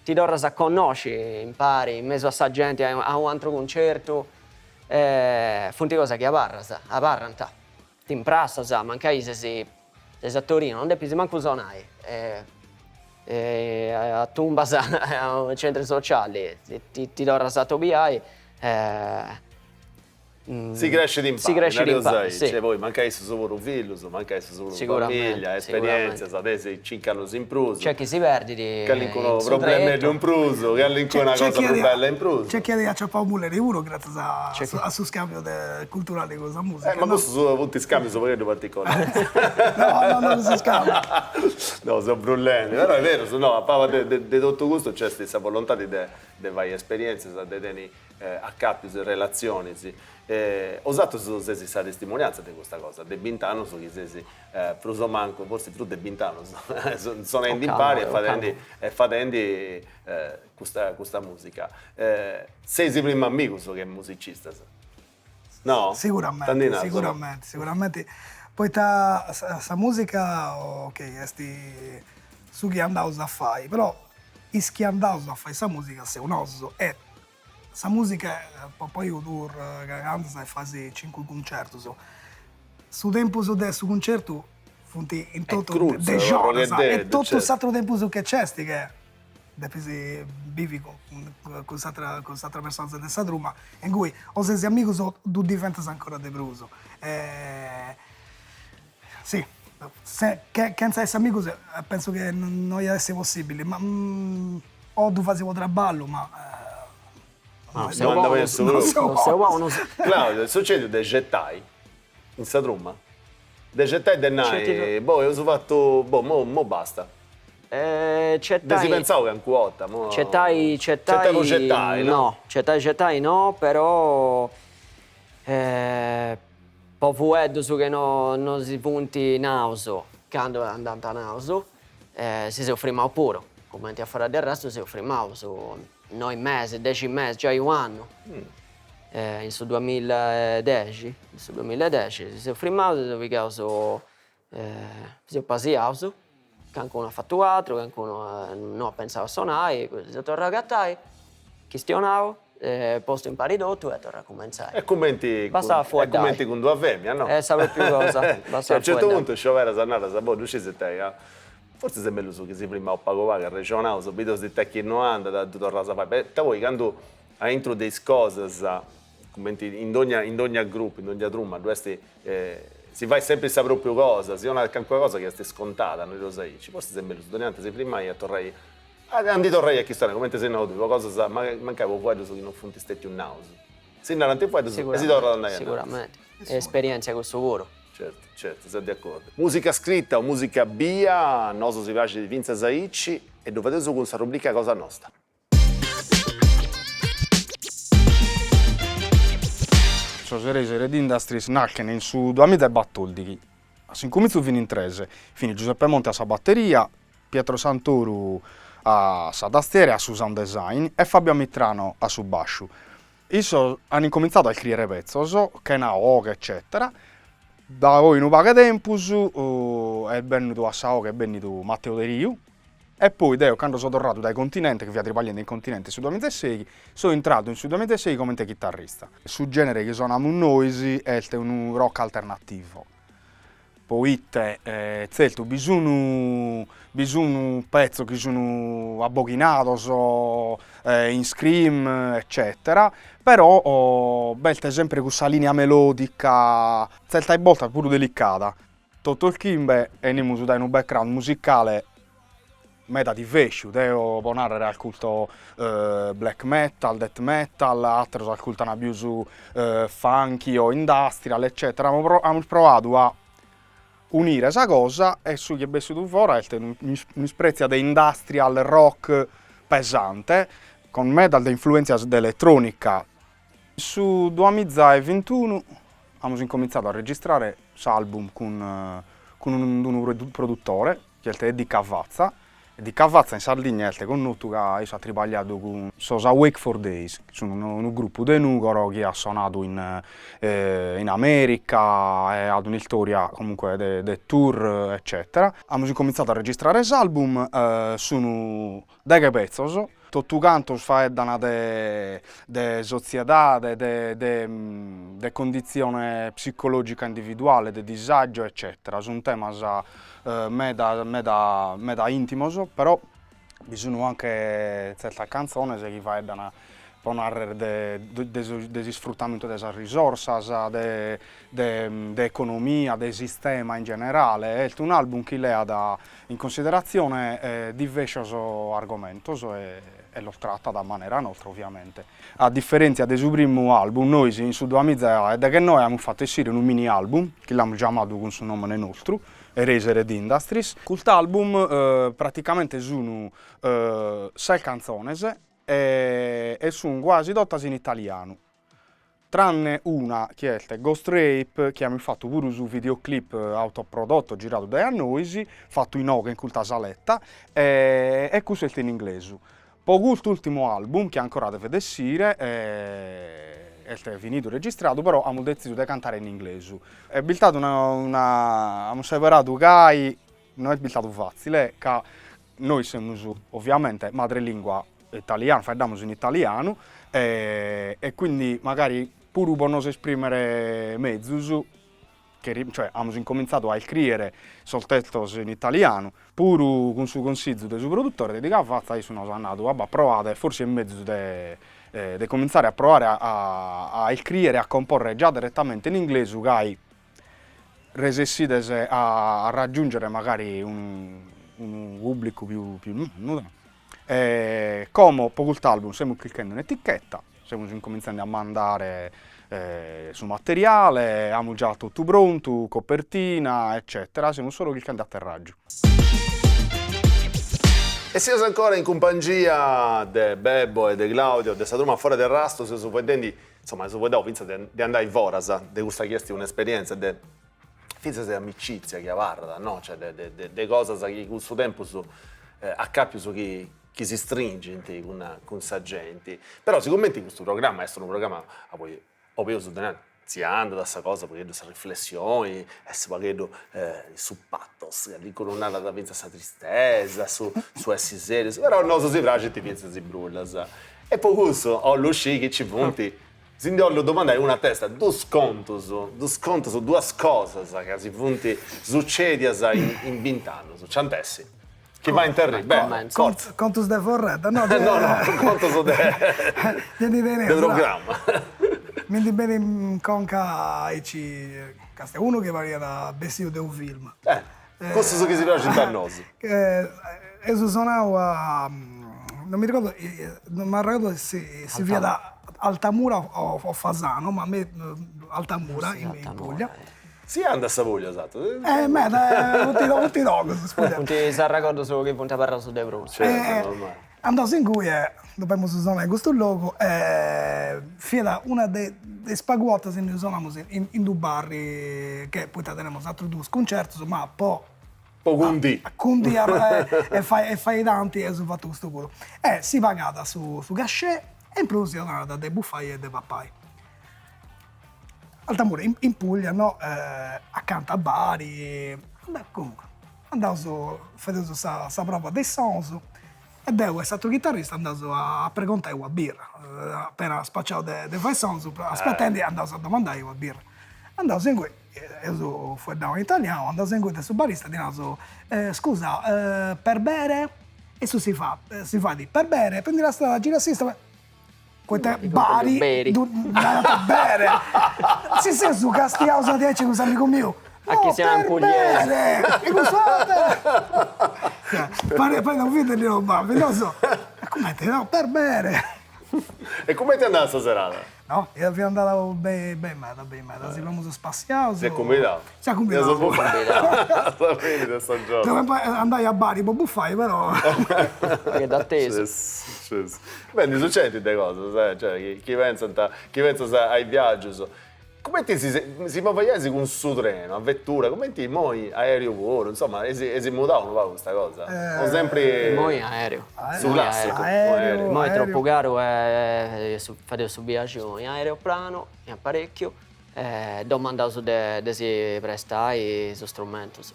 Speaker 3: ti torras a connosci impari in mesu a sa genti a u' atru cuncertu e funt cosas chi abarras, abarrant, ti imprassas, mancai ses ses a Torino, non depis mancu sonai e e atumbas a unu centru sociali, ti ti torras a atobiai e
Speaker 1: Si crescit impari, nareus aici, poi mancai issus puru fillus, mancai issus puru familia, esperientzias, de cinc'annus in prus.
Speaker 3: Nc'est chi si perdit
Speaker 1: Calincunu problemeddu in prus, calincuna cosa prus bella in prus.
Speaker 2: Nc'est chi at aciapau mulleri puru gratzias a su scambiu culturali cun sa musica.
Speaker 1: Ma custus funt scambius u' pagheddu particolaris.
Speaker 2: No, no, cussus scambius.
Speaker 1: No, seu brullendi, però est berus, no, a palas de totu custu nc'est sa volontadi de fai esperientzias, de tenni acapius e relatzionis. 'Osatrus seis sa testimoniantza de custa cosa, de bint'annus chi seis prus o mancu, fortzis prus de bint'annus, sonendi impari e fadendi e fadendi custa custa musica. Seis prima amigus che musicistas, no?
Speaker 2: Siguramenti, siguramenti, siguramenti, poita sa musica, ok, est su chi andaus a fai, però is chi andaus a fai sa musica seus nosu e Sa musica po poi unu tour ca andas e fais cincu cuncertus. Su tempus de su cuncertu funt in totu dexi oras e totu s'aturu tempus che nc'est che depis bivi cun s'atera cun s'atera persona de sa truma e ingui o ses amigus o ddu diventas ancora de prus. Si, chentza essi amigus pensu che no iat essi possibili, ma o ddu fasi po traballu, ma
Speaker 1: No andat beni su prus. Claudio, est sucediu de ghetai in sa truma? De ghetai de nai, boh, eus fatu, boh, mo mo basta. Dd'eis pentzau calincuna 'orta, mo.
Speaker 3: Ghetai,
Speaker 1: ghetai po ghetai, no?
Speaker 3: No, ghetai ghetai no, però Po fueddus chi no no si funt naus candu andant naus, si seus frimaus puru, cumenti a Fuera del Rastro si seus frimaus noi mesis, dexi mesis, giai u' annu, in su duamillaedexi, in su duamillaedexi si seus frimaus, si seus pigaus, si seus pasiaus, calincunu at fatu aturu, calincunu no at pentzau a sonai, si seus torraus a agatai, chistionau Postu impari totu e torra a cumentzai.
Speaker 1: E cumenti
Speaker 3: Bastat a fueddai.
Speaker 1: E cumenti cun d'una femina, no?
Speaker 3: Est sa propriu cosa, bastat a
Speaker 1: A unu certu
Speaker 3: fueddai.
Speaker 1: puntu scioberas e naras, boh, ddu scis ita ca fortzis est mellus chi si frimaus pagu pagu, arrexonaus, bideus ita chi no andat, ddu torraus a fai, poita poi candu aintru de is cosas, cumenti in dogna in dogna grupu, in dogna truma, ddu est, si fait sempri sa propriu cosa, si 'onat calincuna cosa chi est scontada, nareus aici, fortzis est mellus dogna tanti si frimai e torrai A ndi torrai a chistionai, cumenti as nau tui, po cosas, mancai po fueddus chi non funt stètius naus. Si narant is fueddus e si torrat a andai
Speaker 3: a narai. Siguramenti, est esperièntzia cussu puru.
Speaker 1: Certu, certu, seu de acordiu. Musica scrita o musica bia, a nosu si praxit fintzas aici e ddu fadeus cun sa rubrica cosa nosta.
Speaker 5: Sos Eraser Industries naschen in su duamiza e batòldighi, a s'incumintzu fin in tres, fin Giuseppe Monte a sa bateria, Pietro Santoru a sa tastiera e a su sound design e Fabio Amitrano a su basciu. Issos an incomintzadu a iscriere petzos, chena 'oghe eccetera, da poi unu pagu 'e tempus est bennidu a sa 'oghe est bennidu Matteo Deriu. E poi deo cando so torradu dae Continente, chi fia tribagliende in Continente in su duamiza e seighi, so intradu in su duamiza e seighi comente chitarrista. Su genere chi sonamus nois est unu rock alternativo, poite tzertu bi sun bi sun petzos chi sun abboghinados in scream eccetera, però b'est sempre cussa linea melodica, tzertas bortas puru delicada Totus chimbe 'enimus dae unu background musicale meda divesciu, deo po narrer ascurto black metal, death metal, ateros ascurtan pius funky o industrial eccetera, amus proadu a unire sa cosa e su chi est bessidu fora est un'isprètzia de industrial rock pesante con meda de influentzias de eletronica. In su duamiza e bintunu amus incomintzadu a registrare s'album cun cun unu produtore chi est Eddy Cavazza, Eddy Cavazza in Sardigna est connotu ca issu at tribagliadu cun sos Awake for Days, chi sun unu gruppu de Nugoro chi at sonadu in in America e at un'istoria comunque de de tour eccetera. Amus incomintzadu a registrare s'album, sun deghe petzos, totu cantos faeddan de de sotziedade, de de de conditzione psicologica individuale, de disagio eccetera, sun temas meda meda meda intimos, però bi sun anche tzertas cantzones chi faeddan po narrer de de s'isfrutamentu de sas risorsas, de de economia, de sistema in generale, est un'album chi leat in consideratzione divescios argomentos e los tratat a manera nostra oviamente. A diferentzia de su primu album, nois in su duamiza e deghennoe amus fatu essire unu mini album, chi l'amus giamadu cun su nomene nostru, Erasered Industries. Cust'album praticamente sun ses cantzones e sun guasi totas in italianu. Tranne una chi est Ghost Rape, chi amus fatu puru su videoclip autoprodotto giradu dae a nois, fatu inoghe in custa saletta, e cussu est in inglesu. Po custu ultimu album, chi ancora devet essire, est finidu registradu, però amus detzisu de cantare in inglesu. Est bistadu una una amus seberadu gai, no est bistadu fatzile, ca Nois semus oviamente madrelingua italianu, faeddamus in italianu e quindi magari puru po nos esprimere mezus cioè amus incomintzadu a iscriere sos testos in italianu, puru cun su consizu de su produttore de Eddy Cavazza issu nos at nadu, abà proade, forsis est mezus de de comintzare a proare a a iscriere e a comporre già direttamente in inglesu gai resessides a raggiungere magari unu pubblicu pius pius mannu. E como po cust'album semus chirchende un'etichetta, semus incomintzende a mandare su materiale, amus già totu prontu, copertina eccetera, semus solu chirchende aterraggiu.
Speaker 1: E seus ancora in cumpangia de Bebo e de Claudio de sa truma Fora de Arrastu, seus fueddendi Insoma, eus fueddau fintzas de de andai foras de custa chi est un'esperienza de fintzas de amicizia chi abarrat, no, cioè de de de cosas chi cun su tempus acapius chi chi si stringint cun cun sa genti. Però sigumenti custu programma est unu programma a poi 'obeus de nai si andat a sa cosa u' pagheddu sa riflessioni est u' pagheddu su pathos, calincunu narat fintzas sa tristesa, su su essi serius, però a nosu si praxint fintzas is brullas E po cussu 'ollu sciri chi ci funt, si ndi 'ollu domandai una a testa, dus contus, dus contus, duas cosas ca si funt sucedias in bint'annus, nci ant essi, chi faint arriri, beh,
Speaker 2: fortza. Contus de forredda,
Speaker 1: no? No, no, contus de de programma.
Speaker 2: Mi ndi benit in conca aici, castia, unu chi pariat bessiu de unu film.
Speaker 1: Cussus chi si praxint a nosu.
Speaker 2: Eus sonau a, non mi ricordo, non m'arregodu si si fiat Altamura o Fasano, ma me Altamura in Puglia.
Speaker 1: Si andat a sa Puglia, esatto.
Speaker 2: Eh meda, funt logus.
Speaker 3: Funt is arregordus chi funt abarraus de prus.
Speaker 1: Certu, normali.
Speaker 2: Andaus ingui e dopemus sonai in custu logu e fiat una de is pagu 'ortas innui sonamus in unu barri che poita tenemus atrus dus cuncertus ma po
Speaker 1: Po cundì.
Speaker 2: Cundì e fai e fai tanti eus fatu custu puru. E si pagat su su cachet e in prus si donat de bufai e de papai. Altamura in Puglia no acanta a Bari, comunque. Andaus, fadeus sa sa prova de is sonus e deu e s'aturu chitarrista andaus a pregontai una birra, apena spaciau de de fai is sonus, aspetendi andaus a domandai una birra. Andaus ingui, eus fueddau in italianu, andaus ingui de su barista e ddi naraus, scusa per bere, issu si fa si fait, per bere prendi la strada gira a sinistra Poita Bari ddu narant bere. Si seus castiaus diaici cun s'amigu miu.
Speaker 3: A chi siat in pugliese.
Speaker 2: E cussu ah bere. Pariat unu film de Lino Banfi, nosu cumenti no per bere.
Speaker 1: E cumenti est andada sa serada?
Speaker 2: No, fiat andada beni beni meda, beni meda, si femus spassiaus.
Speaker 1: Si est cumbidau.
Speaker 2: Si est cumbidau.
Speaker 1: Sa fini de sa giornada.
Speaker 2: Deu andai a Bari po bufai però.
Speaker 3: Pagheddu atesu.
Speaker 1: Beh, ndi sucedint de cosas, eh, cioè, chi pentzant, chi pentzas a is viaggius. Cumenti si si moveiais cun su trenu, a vetura, cumenti immoi aereu puru, insoma, est est mudau unu pagu custa cosa? O sempri.
Speaker 3: Immoi aereu.
Speaker 1: Su classicu, aereu.
Speaker 3: Immoi est tropu caru e fadeus su biagiu in aeroplanu, in aparecchiu E domandaus de de si prestai is strumentus,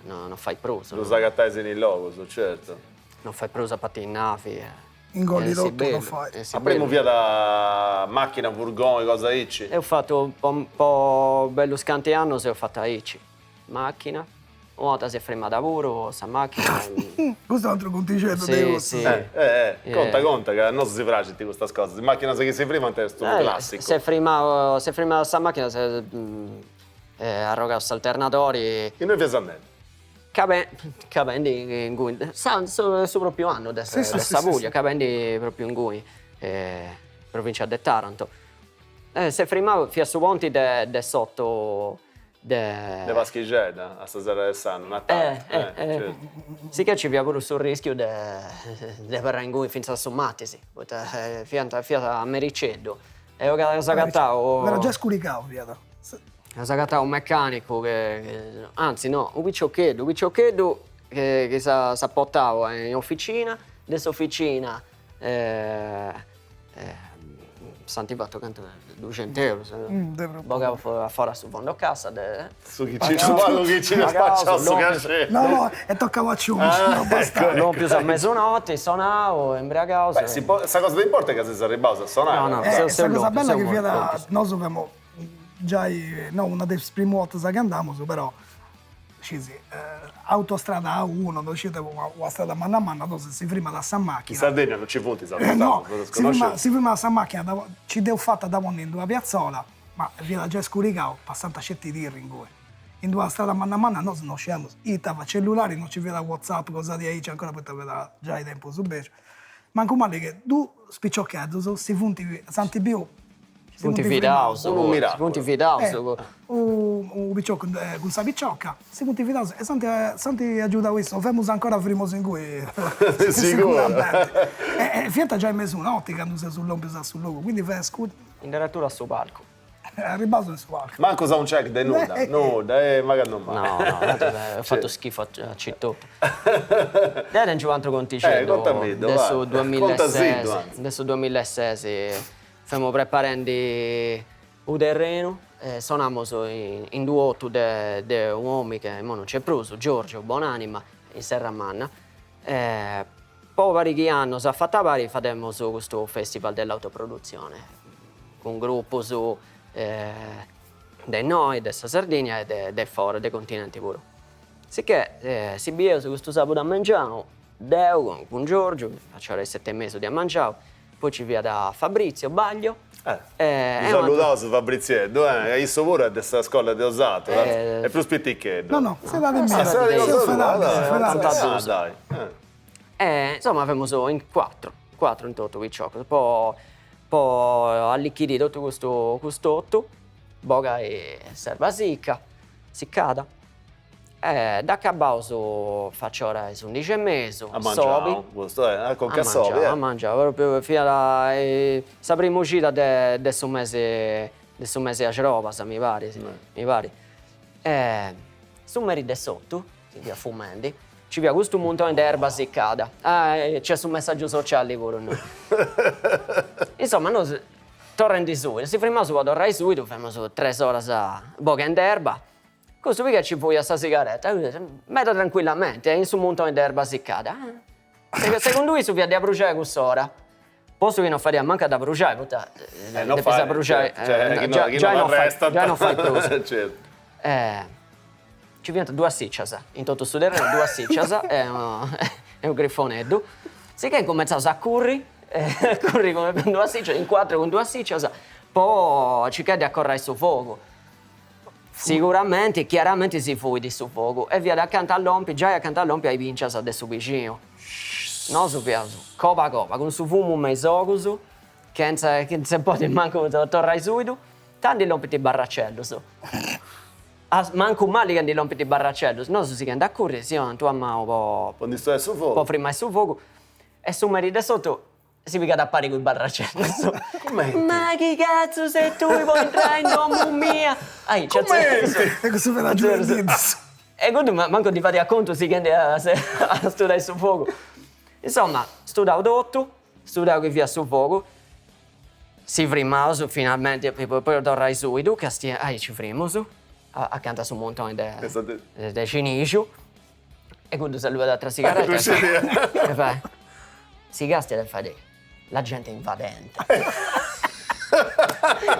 Speaker 3: no no fait prus.
Speaker 1: Ddus agatais in is logus, certu.
Speaker 3: No fait prus a partiri in navi e.
Speaker 2: Ingolli totu no fait.
Speaker 1: A primu fiat macchina, furgoni, cosa aici?
Speaker 3: Eus fatu po po bellus canti annus eus fatu aici, macchina, Una 'orta s'est frimada puru sa macchina.
Speaker 2: Custu est u' ateru contixeddu de cussus.
Speaker 3: Si, si.
Speaker 1: Eh, eh, conta, conta, ca a nosu si praxint custas cosas. Is macchinas chi si frimant est unu classicu.
Speaker 3: S'est frimau, s'est frimada sa macchina, s'est arrogau s'alternadori.
Speaker 1: Innui fias andendi?
Speaker 3: Cabendi inguni, su propriu annu de sa Puglia, cabendi propriu inguni, provincia de Taranto. S'est frimau, fiat su ponti de sotto
Speaker 1: De. De Paschixedda, a sa serra de s'annu, Natali.
Speaker 3: Eh, eh. Sicchè ci fiat puru su rischiu de de abarrai inguni finzas a su matisi, poita fiant fiat a mericeddu e eus agatau.
Speaker 2: Fiat giai scurigau fiat.
Speaker 3: Eus agatau u' meccanicu che, anzi no, u' piciocheddu, u' piciocheddu chi s'at portau in officina, de s'officina S'ant fatu cantu duxent'eurus, bogau a foras su fondo cassa de.
Speaker 1: Su chi ci su pagu chi ci nd'est spaciau su cachè.
Speaker 2: No no est tocau a aciungi, no bastat.
Speaker 3: Lompius a mesunoti, sonau, imbriagaus.
Speaker 1: Beh si po sa cosa de importu est ca seis arribbaus a sonai.
Speaker 3: No no, seus
Speaker 2: Sa cosa bella chi fiat, nosu femus giai, no una de is primu 'ortas chi andamus, però Scisi, autostrada A1, no sciu ita, una strada manna manna, nosu si frimat sa macchina.
Speaker 1: In Sardegna non ci funt is autostradas,
Speaker 2: no, si si frimat sa macchina, nci dd'eus fata a dda ponni in d'una piazzola, ma fiat giai scurigau, passant sceti tir inguni. In d'una strada manna manna nosu no sciemus ita fai, cellulari non ci fiat whatsapp, cosa diaici ancora poita fiat giai tempus beciu. Mancu mali che dus piciocheddus si funt, s'ant biu
Speaker 3: Si funt fidaus,
Speaker 1: Unu miraculu.
Speaker 3: Si funt fidaus.
Speaker 2: Unu piciocu cun sa picioca, si funt fidaus e s'ant s'ant agiudau issus, femus ancora frimus ingui.
Speaker 1: Siguramenti.
Speaker 2: E fiant giai mesunoti candu seus lompius a su logu, quindi fiat scuru.
Speaker 3: In deretura a su palcu.
Speaker 2: Arribbaus in su palcu.
Speaker 1: Mancu sound check de nudda, nudda, e ma candu mai.
Speaker 3: No, no, at fatu schifu a ci totu. Deu tengiu u' atru contixeddu.
Speaker 1: Contamiddu,
Speaker 3: va. De su
Speaker 1: duamillae
Speaker 3: De su duamillae ses Femu preparendi u terrenu e sonamus in d'u 'ortu de de u' omini che imoi non nc'est prus, Giorgio, bonanima, in Serramanna. Po parichi annos a fatu a pari fademus custu festival dell'autoproduzione cun grupus de innoi, de sa Sardigna e de fora, de continenti puru. Sicchè si bieus custu sabudu a mengianu, deu cun Giorgio, a ora 'e is seti e mesu de a mengianu, Poi ci fiat Fabrizio Baglio.
Speaker 1: Eh, saludaus Fabrizieddu, eh, issu puru est de sa scola de 'osatrus, est prus piticheddu.
Speaker 2: No, no, s'edadi mia, seus
Speaker 1: fedabis. Dai.
Speaker 3: E insoma femus in cuatru, cuatru in totu piciocus, po po allichidiri totu custu cust'ortu, bogai s'erba sicca, siccada E dd'acabaus faci ora 'e is undixi e mesu,
Speaker 1: A mangiau, custu eh, a conca a sobi
Speaker 3: eh. A mangiau, propriu fiat sa primu cida de de su mesi de su mesi 'e axrobas, mi parit, mi parit. E su meri de s'ortu, chi fiat fumendi, nci fiat custu muntoni de erba siccada, ah nc'est su messaggiu sociali puru innoi. Insoma nosu torrendi suidu, si frimaus po torrai suidu, femus tres oras boghendi erba. Custu pigat e ci fuiat sa sigaretta, meda tranquillamente, in su muntoni de erba siccada. Segundu issu fiat de abruxai a cuss'ora. Postu chi no fadiat mancu a dd'abruxai, poita depis abruxai, giai no fait, giai no fait prus. Nci fiant duas siccias in totu su terrenu, duas siccias e unu grifoneddu. Sicchè incumentzaus a curri, a curri cun duas siccias, in cuatru cun duas siccias, po circai de acorrai su fogu. Siguramenti, chiaramenti si fuit su fogu e fiat acanta a lompi, giai acanta a lompi a is bincias de su bixinu. Nosu fiaus coba coba, cun su fumu me is ogus, chentza chentza podi mancu torrai suidu, tandu ndi lompint is barracellus. Mancu mali ca ndi lompint is barracellus, nosu sighendi a curri, si 'onant una manu po
Speaker 1: Po ndi studai su fogu.
Speaker 3: Po frimai su fogu e su meri de s'ortu Si pigat a pari cun is barracellus.
Speaker 1: Cumenti?
Speaker 3: Ma chi cazzu ses tui po intrai in domu mia? Aici,
Speaker 2: Cumenti? E cussu fiat agiudendiddus.
Speaker 3: E cuddu mancu ndi fadiat contu sighendi a studai su fogu. Insoma, studau totu, studau chi fiat su fogu, si frimaus finalmenti po torrai suidu, castia, aici frimus, acanta a su muntoni de de cinixu E cuddu s'alluat atra sigaretta e fait, si castiat e fait, la gente invadente.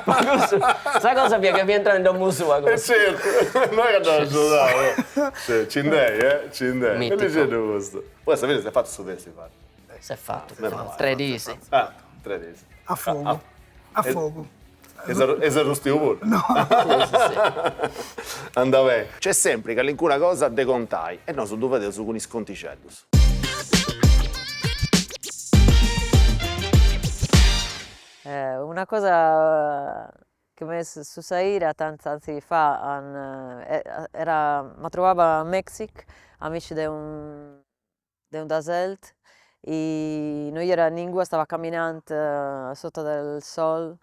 Speaker 3: Ma cussu, sa cosa fiat ca fiat intrau in domu sua
Speaker 1: cussu. E certu, no est ca dd'at agiudau. Ci nd'est, eh, ci nd'est.
Speaker 3: Miticu.
Speaker 1: Bellixeddu custu. Poi a sa fine s'est fatu su festival.
Speaker 3: S'est fatu, tre dis.
Speaker 1: Ah, tre dis.
Speaker 2: A fogu, a fogu.
Speaker 1: Eis arrustiu puru?
Speaker 2: No.
Speaker 1: Andat beni. Nc'est sempri calincuna cosa de contai e nosu ddu fadeus cun is contixeddus.
Speaker 6: Una cosa che m'est sussaida tant'anni fa era, m'atrovava in Mexic, amici de un de un desert e no i era ningú, stava caminant sota del sol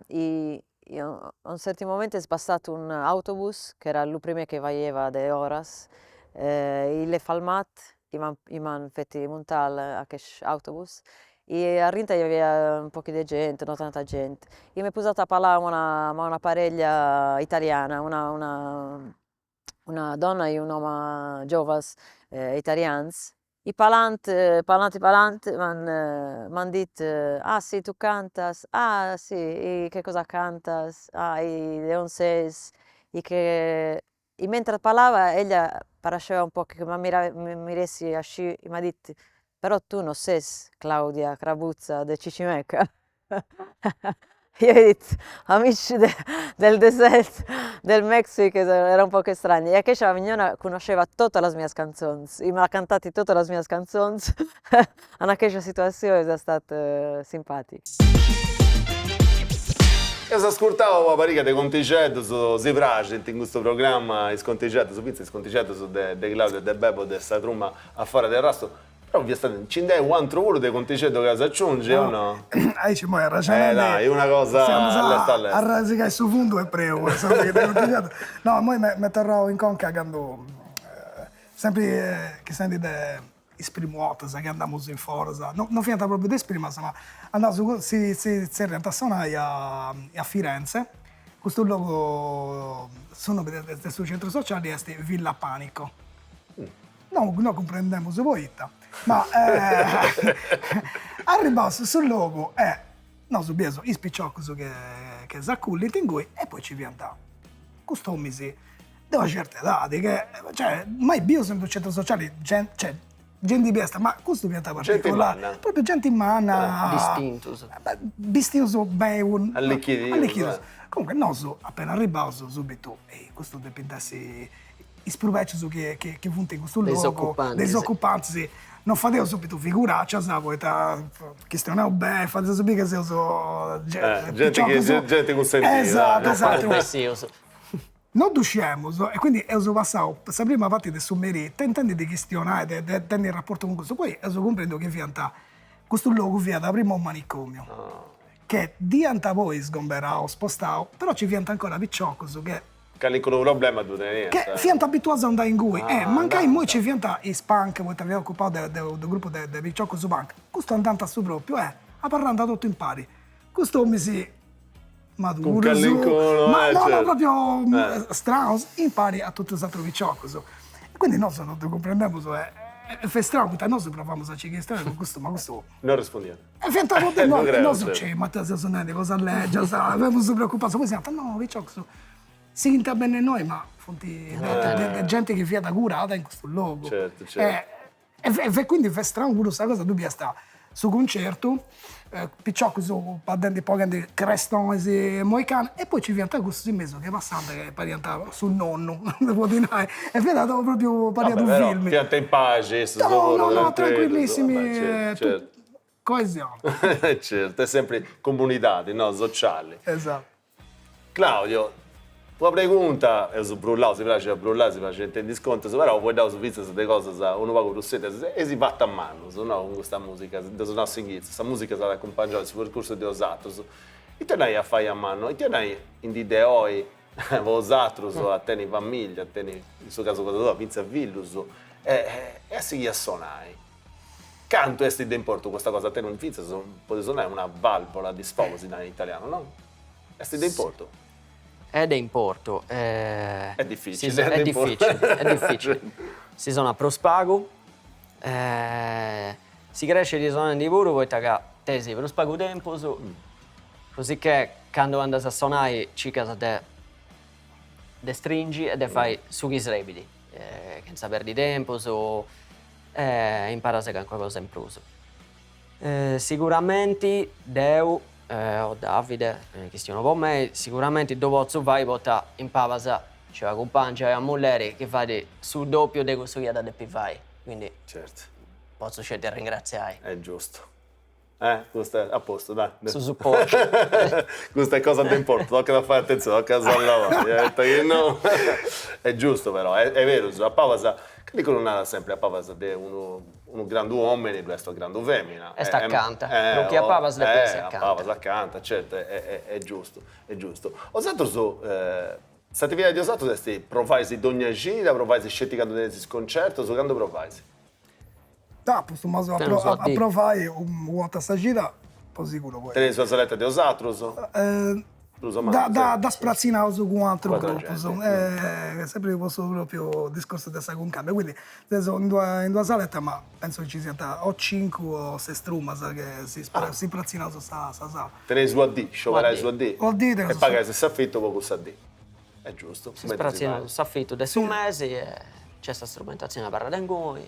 Speaker 6: e a un certi moment es passat un autobus che era lu primer che vaieva de oras e l'est falmat e m'an fet muntar a quest autobus e arrinta i avia un poc de gent, no tanta gent, e m'e posat a parlar amb una amb una parella italiana, una una una donna e un home giovas italians, e parlant parlant parlant m'an m'an dit, ah sì tu cantas, ah sì e che cosa cantas, ah e de on ses, e che e mentre parlava ella parasceva un poc che m'ammiressi ascì e m'at dit, però tu no ses Claudia Crabuzza de Cicimeca Io ho dit, amici del desert del Mexic era un poc estrany e aquesta minyona conosceva totas las mias cançons e m'ha cantat totas las mias cançons en aquesta situacion es estat simpatic.
Speaker 1: Eus ascurtau una pariga de contixeddus, si praxint in custu programma is contixeddus, fintzas is contixeddus de Claudio e de Bebo de sa truma a fora de arrastu Però fiat stadu, nci nd'est u' antru puru de contixeddu chi as aciungi, o no?
Speaker 2: Aici imoi arraxonendi.
Speaker 1: Eh dai, una cosa lesta lesta.
Speaker 2: Arrasigai su fundu e preu, No, imoi m'est torrau in conca candu, sempri chistionendi de is primus 'ortas chi andamus in foras, no no fiant propriu de is primas, ma andaus, si si zerriant a sonai a Firenze, custu logu, su nomini de su centru sociali est Villa Panico No no cumprendemus poita, ma arribaus in su logu e nosu bieus is piciocus che s'acullint ingui e poi nci fiant cust'ominis de una certa edadi che cioè mai bius in d'unu centru sociali cioè genti biesta, ma custus fiant particolari, propriu genti manna
Speaker 3: Distintus.
Speaker 2: Bistius beni,
Speaker 1: allichidius,
Speaker 2: allichidius. Comunque nosu appena arribaus subitu, ehi custus depint essi is prus becius chi chi funt in custu logu, de is ocupantis, non fadeus subitu figuracias poita chistionaus beni, fadeus biri ca seus
Speaker 1: piciocus, genti cun sentidu,
Speaker 2: esattu esattu, non ddu sciemus e quindi eus passau sa prima parti de su merì tentendi de chistionai de tenni rapportu cun custus, poi eus cumprendiu chi fiant, custu logu fiat prima u' manicomiu, che dd'iant poi sgomberau, spostau, però nci fiant ancora piciocus che
Speaker 1: Calincunu problema ddu teniant.
Speaker 2: Che fiant abituaus a andai ingui e mancai immoi nci fiant is punk, poita fiat ocupau de de unu grupu de de piciocus punk, custus andant a su propriu e abarrant totu impari. Cust'ominis. Madurus,
Speaker 1: calincunu,
Speaker 2: ma
Speaker 1: eh,
Speaker 2: no no
Speaker 1: certu.
Speaker 2: proprio stranus, impari a totus is atrus piciocus. E quindi nosu non ddu cumprendemus e fait stranu poita nosu provamus a nci chistionai cun custu, ma custu
Speaker 1: Non respondiat.
Speaker 2: E fiant no, nosu cei, ma ita seus nendi cosas lègias, femus preocupaus, poi si nant, no piciocus sighint a benni innoi ma funt de genti chi fiat curada in custu logu.
Speaker 1: Certu, certu.
Speaker 2: E quindi fait stranu puru sa cosa, ddu biast su cuncertu, piciocus baddendi poghendi crestonis e moicanis e poi nci fiant cussus in mesu chi passant e pariant su nonnu, si podit nai, e fiat propriu pariat unu filmi.
Speaker 1: Fiant in paxi issus
Speaker 2: puru, No no no tranquillissimi, coesione.
Speaker 1: Certu, est sempri comunidadi, no, sociali.
Speaker 2: Esatto.
Speaker 1: Claudio, una pregunta, eus brullau, si praxit a brullai, si praxit a intendi is contus, però fueddaus fintzas de cosas unu pagu prus serias, eis fatu a mannus, no, cun custa musica, dd'eus nau a s'inghitzu, sa musica s'at acumpangiau in su percursu de 'osatrus. Ita 'olit nai a fai a mannu, ita 'olit nai in dì de oi po 'osatrus a tenni familia, a tenni, in su casu cosa tua, fintzas fillus e a sighì a sonai. Cantu est de importu custa cosa, a tenni fintzas, podeus nai, una valvola di sfogo, si narat in italianu, no? Est de importu?
Speaker 3: Est de importu.
Speaker 1: Est dificili.
Speaker 3: Est dificili, est dificili. Si sonat prus pagu, si crescit sonendi puru poita ca tenis prus pagu tempus, cosicché candu andas a sonai circas de de stringi e de fai su chi srebit, chentza perdi tempus e imparas calincuna cosa in prus. Siguramenti deu o Davide, chistionu po mei, siguramenti ddu potzu fai poita in pabas nc'est una cumpangia e una mulleri chi fait su doppiu de cussu chi iat a depi fai, quindi potzu sceti arringratziai.
Speaker 1: Est giustu. Eh, custa est a postu, dai.
Speaker 3: Su supportu.
Speaker 1: Custa est cosa de importu, tocat a fai atentzioni, tocat a s'allavai, poita chi no. Est giustu però, est berus, a pabas, calincunu narat sempri a pabas de unu unu grandu omini ddu est una grandu femina.
Speaker 3: Est acanta, prus chi a pabas depit essi acanta.
Speaker 1: A pabas acanta, certu, est giustu, est giustu. 'Osatrus, s'atividadi de 'osatrus est provais dogna cida, provais sceti candu teneis is concertus, candu provais?
Speaker 2: Da, costumaus a provai una 'orta a sa cida, po siguru poi.
Speaker 1: Teneis una saletta de 'osatrus? Prus o mancu.
Speaker 2: Dda spratzinaus cun aterus grupus, sempri po su propriu discursu de sa cuncambia, quindi seus in d'una saletta ma pentzu chi nci siant o cincu o ses trumas che si spratzinaus sa sala.
Speaker 1: Teneis una dì, scioberais una dì
Speaker 2: e
Speaker 1: pagais s'afitu po cussa dì. Est giustu.
Speaker 3: Si spratzinaus s'afitu de su mesi e nc'est sa strumentatzioni abarrat inguni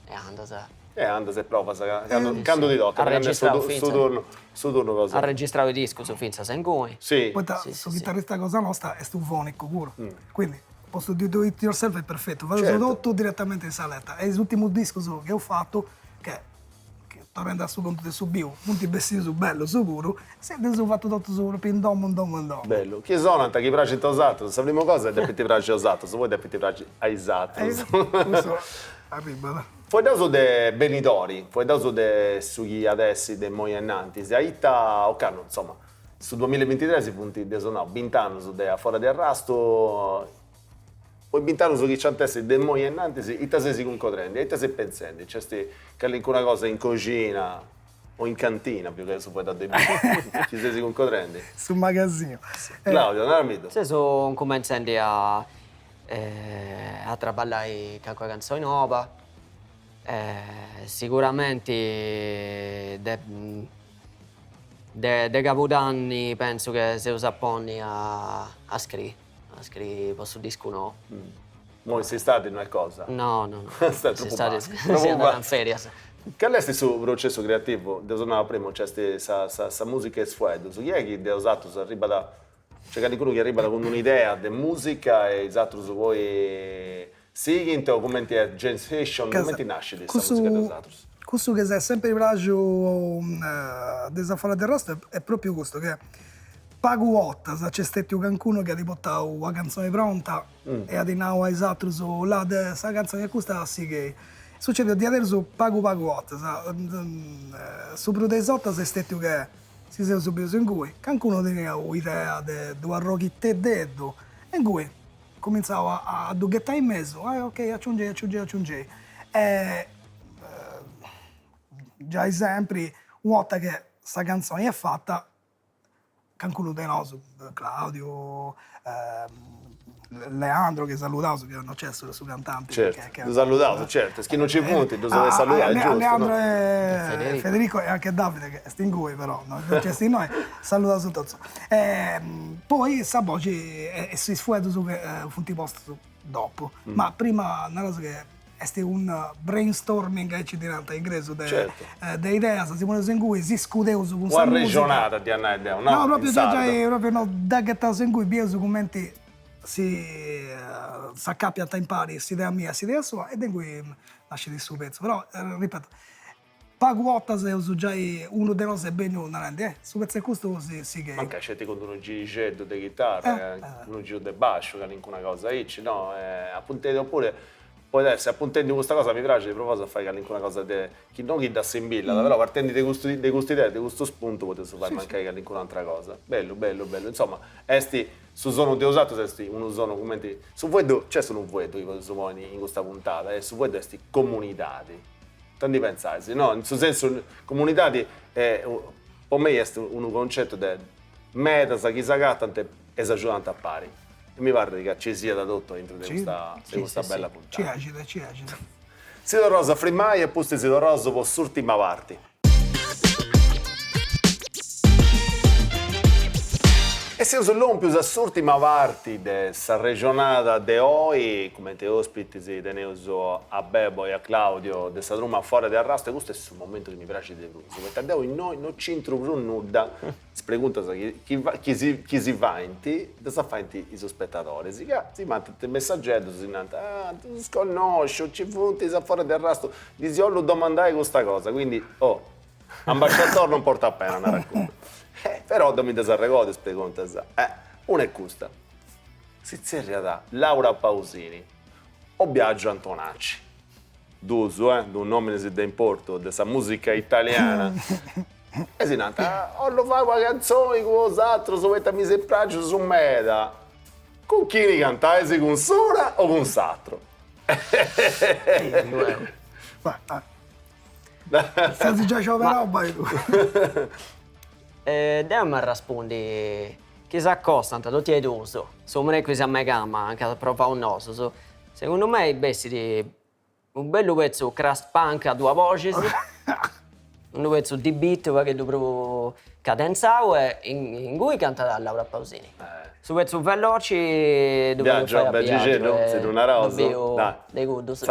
Speaker 3: e andas.
Speaker 1: E andas e provas candu candu ti tocat, candu est su turnu su turnu cosa.
Speaker 3: Arregistrau is discus fintzas inguni.
Speaker 1: Si.
Speaker 2: Poita su chitarrista cosa nosta est unu fonicu puru, quindi po su do it yourself est perfetu, fadeus totu diretamenti in saletta e is urtimus discus chi eus fatu, che Torrendi a su contu de su biu, funt bessius bellus puru, si ddus eus fatu totus propriu in domu in domu in domu.
Speaker 1: Bellu. Chi sonant, chi praxint a 'osatrus, sa primu cosa est depint praxi a 'osatrus, poi depint praxi a is atrus.
Speaker 2: Cussu arribat.
Speaker 1: Fueddaus de benidori, fueddaus de su chi at essi de immoi a innantis, a ita, ocannu, insoma, su duamilla e bintitres funt, dd'eus nau, bint'annus de A Fora de Arrastu, Po is bint'annus chi nci ant essi de immoi a innantis, ita seis cuncodrendi, a ita seis pentzendi? Nc'est calincuna cosa in coxina o in cantina, biu ca eus fueddau de binu, chi seis cuncodrendi?
Speaker 2: Su magasinu.
Speaker 1: Claudio, naramiddu.
Speaker 3: Seus incumentzendi a a traballai calincuna cantzoni noba, siguramenti de de cabudanni pentzu che s'eus a ponni a a scriri A scriri po su discu nou.
Speaker 1: Immoi in s'istadi no est cosa.
Speaker 3: No, no, no. S'istadi si andat in ferias.
Speaker 1: Cali est su processu creativu? Dd'eus nau primu, nc'est sa sa musica e is fueddus. Chi est chi de 'osatrus arribat, nc'est calincunu chi arribat cun un'idea de musica e is atrus poi sighint o cumenti est jam session, cumenti nascit sa musica de 'osatrus?
Speaker 2: Cussu chi s'est sempri praxiu de is A Fora de Arrastu est propriu custu, che Pagu 'ortas nc'est stetiu cancunu chi at portau una cantzoni pronta e at nau a is atrus, là sa cantzoni est custa, sighei. Sucediat diaderus pagu pagu 'ortas, su prus de is 'ortas est stetiu che si seus bius ingui, cancunu teniat u'idea de u' arroghiteddeddu e ingui cumintzau a ddu ghetai in mesu, ah ok aciungei aciungei aciungei e giai sempri u' 'orta che sa cantzoni est fata. Cancunu de nosu, Claudio, Leandro chi saludaus chi no nc'est su cantanti.
Speaker 1: Certu, ddu saludaus, certu, is chi non nci funt ddus depeus saludai, est giustu, no?
Speaker 2: Leandro e Federico e anche Davide che est ingui però no nc'est innoi, saludaus totus. Poi sa boxi e is fueddus funt postus dopu, ma prima naraus che Est un brainstorming, aici ddi nant in ingresu, de de ideas, si poneus ingui, si scudeus cun sa musica.
Speaker 1: U'arrexonada dd'ia nai deu, no?
Speaker 2: No, propriu giai giai, propriu no dda ghetaus ingui, bieus cumenti si s'acapiant impari s'idea mia e s'idea sua e de ingui nascit su pezzu, però ripeto, pagu 'ortas eus giai unu de nosu est benniu narendi, eh su pezzu est custu si sighei.
Speaker 1: Mancai sceti cun d'unu girixeddu de chitarra, unu giru de basciu, calincuna cosa aici, no? Apuntendi, oppure podit essi, apuntendi custa cosa mi praxit, provaus a fai calincuna cosa de, chi no chi dd'assimbillat, però partendi de custu de custa idea, de custu spuntu podeus fai mancai calincuna atera cosa. Bellu bellu bellu, insoma est su sonu de 'osatrus est unu sonu cumenti, su fueddu, nc'est unu fueddu chi podeus ponni in custa puntada e su fueddu est comunidadi. Ita ndi pentzais? No, in su sensu, comunidadi po mei est unu concetu de medas chi s'agatant e s'agiudant a pari. E mi parrit ca ci siat totu aintru de custa de custa bella puntada.
Speaker 2: Ci 'exit, ci 'exit.
Speaker 1: Si torraus a frimai e pustis si torraus po s'urtima parti. E seus lompius a s'urtima parti de s'arrexonada de oi, cumenti ospitis teneus a Bebo e a Claudio de sa truma Fora de Arrastu e custu est su momentu chi mi praxit de prus, poita deu innoi no nc'intru prus nudda, is preguntas chi chi si chi si faint ddas faint is spetadoris, ca si mandant messageddus si nant, ah ddus connosciu, nci funt is a Fora de Arrastu, ddis 'ollu domandai custa cosa, quindi oh ambasciator non portat pena, narat cuddu. Però deu mi ddas arregodu is preguntas, eh una est custa, si zerriat Laura Pausini o Biagio Antonacci? Dus, eh, dus nominis de importu de sa musica italiana E si nant, 'ollu fai una cantzoni cun bosatrus poita mi seis praxius meda. Cun chini cantais, cun s'una o cun s'atru?
Speaker 2: Ses giai scioberau bai tui.
Speaker 3: Deu emu a arrespundi chi s'acostant totu e duus, su mrecuis a megama anca provau nosus, segundu mei bessit Unu bellu pezzu crust punk a duas boxis, unu pezzu di beat u' pagheddu prus cadenzau e ingui cantat Laura Pausini. Su pezzu veloci ddu fai a
Speaker 1: Biagio, si ddu naraus,
Speaker 3: ddu biu de cuddus.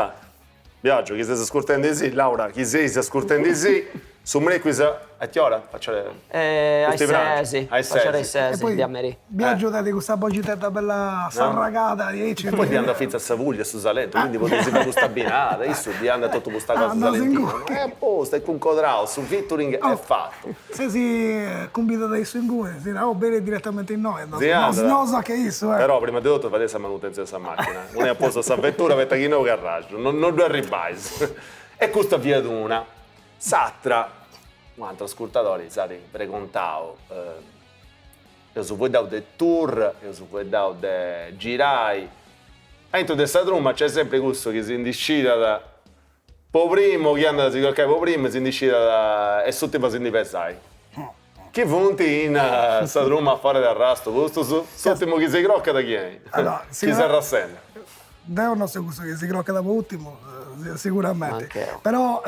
Speaker 1: Biagio, chi ses ascurtendisì, Laura, chi seis ascurtendisì, su mrecuis a ita ora?
Speaker 3: A is sesi, faciat a is sesi de a merì.
Speaker 2: Biagio tenit custa boxitedda bella sarragada
Speaker 1: aici. E poi ddi andat fintzas sa Puglia e su Salento, quindi podis fai custa abbinada, issu ddi andat totu custa cosa salentina. È apposta, è cuncodrau, su featuring est fatu.
Speaker 2: Se si cumbidat issu inguni, si nau, oh beni diretamenti innoi, nosu a che issu.
Speaker 1: Però prima de totu fadeis sa manutentzioni de sa macchina, ponei a postu sa vetura poita chi nou carraxu, no ddu arribais. E custa fiat una. S'atra, u'atru ascurtadori s'at pregontau, eus fueddau de tour, eus fueddau de girai, aintru de sa truma nc'est sempri cussu chi si ndi scidat po primu, chi andat a si crocai po primu e si ndi scidat e s'urtimu a si ndi pesai. Chi funt in sa truma Fora de Arrastu custus? S'urtimu chi si crocat chi est? Chi s'arrassendat?
Speaker 2: Deu no seu cussu chi si crocat po urtimu, siguramenti. Però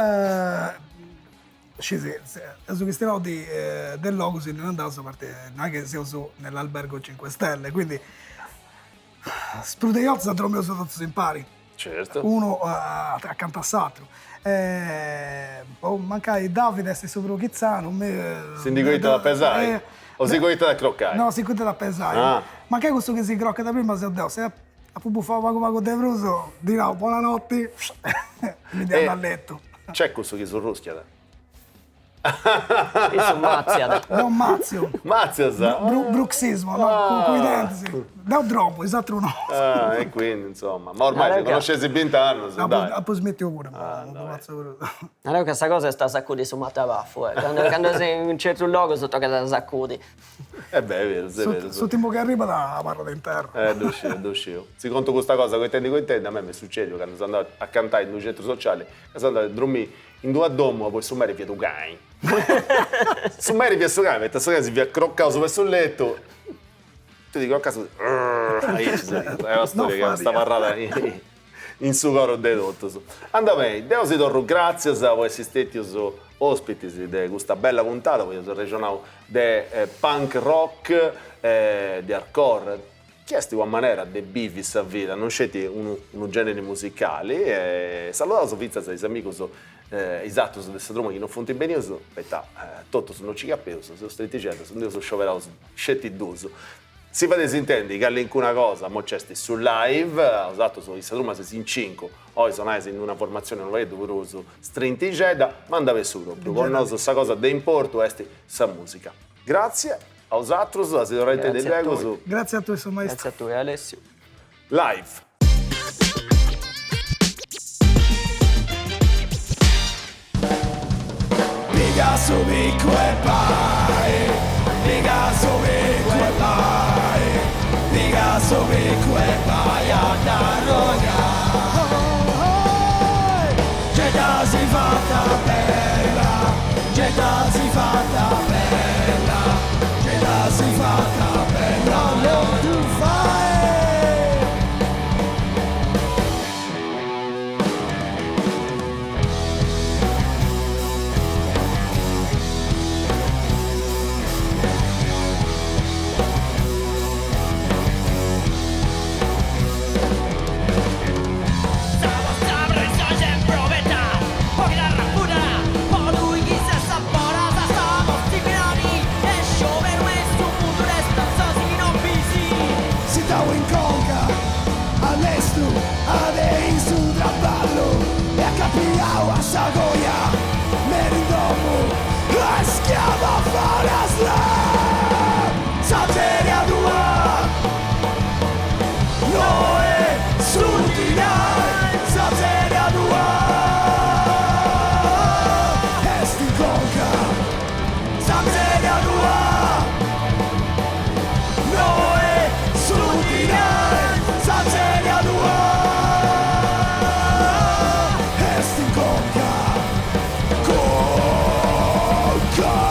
Speaker 2: scisi, eus chistionau de de logus innui andaus poita no est chi seus nell'albergo cinque stelle, quindi su prus de is 'ortas dromeus totus impari.
Speaker 1: Certu.
Speaker 2: Unu acanta a s'atru. Boh, mancai Davide est su prus chitzanu, mi.
Speaker 1: Si ndi coitat a pesai? O si coitat a crocai?
Speaker 2: No, si coitat a pesai. Mancai cussu chi si crocat prima seu deu, si apu bufau pagu pagu de prus, ddi nau bonanotti e mi ndi andu a letu.
Speaker 1: Nc'est cussu chi surruschiat.
Speaker 3: Issu matziat.
Speaker 2: Deu matzio.
Speaker 1: Matzias?
Speaker 2: Bruxismo, no? Cun i dentis. Deu dromu, is atrus no.
Speaker 1: Ah, e quindi, insomma. Ma ormai si connosceis bint'annus, dai.
Speaker 2: Apu smitiu puru, no ddu fatzu prus.
Speaker 3: Nareu ca sa cosa est a s'acudi su matabafu, eh. Candu ses in certus logus tocat a s'acudi.
Speaker 1: E beh, est berus, est berus.
Speaker 2: S'urtimu chi arribat abarrat in terra.
Speaker 1: Eh, ddu sciu, ddu sciu. Si contu custa cosa coitendi coitendi, a mei m'est sucediu candu seu andau a cantai in unu centru sociali, ca seu andau a dromì. In d'una domu a poi su meri fiat unu cani. Su meri fiat su cani, poita su cani si fiat crocau asuba 'e su letu, tui ti crocas, aici est una storia chi est abarrada in su coru de totus. Andat beni, deu si torru gratzias po essi stetius ospitis de custa bella puntada, poita eus arrexonau de punk rock, de hardcore, chi est una manera de bivi sa vida, non sceti unu unu generi musicali e saludaus fintzas is amigus is atrus de sa truma chi non funt benius, poita totus non nci capeus, seus trintixeddus, nd'eus scioberaus sceti dus. Si fadeis intendi callincuna cosa, immoi nc'est su live, 'osatrus in sa truma seis in cincu, oi sonais in una formatzioni unu pagheddu prus strintixedda, ma andat beni su propriu, po nosu sa cosa de importu est sa musica. Gratzie a 'osatrus, a si torrai a intendi luegus.
Speaker 2: Gratzie a tui su maistru.
Speaker 3: Gratzie a tui Alessiu.
Speaker 1: Live.
Speaker 7: Piga su bicu e bai, piga su bicu e bai, piga su bicu e bai a dd'arrogai. Gei dda si fata bella, gei dda si fata bella, gei dda si fata bella, non ddu fai. Si dau in conca a lestu ade in su traballu e acapiau a sa coja meri in domu a schiava foras Sa feria tua no est su dinai Sa feria tua est in conca Sa feria tua No est su dinai Sa feria tua est in conca Conca.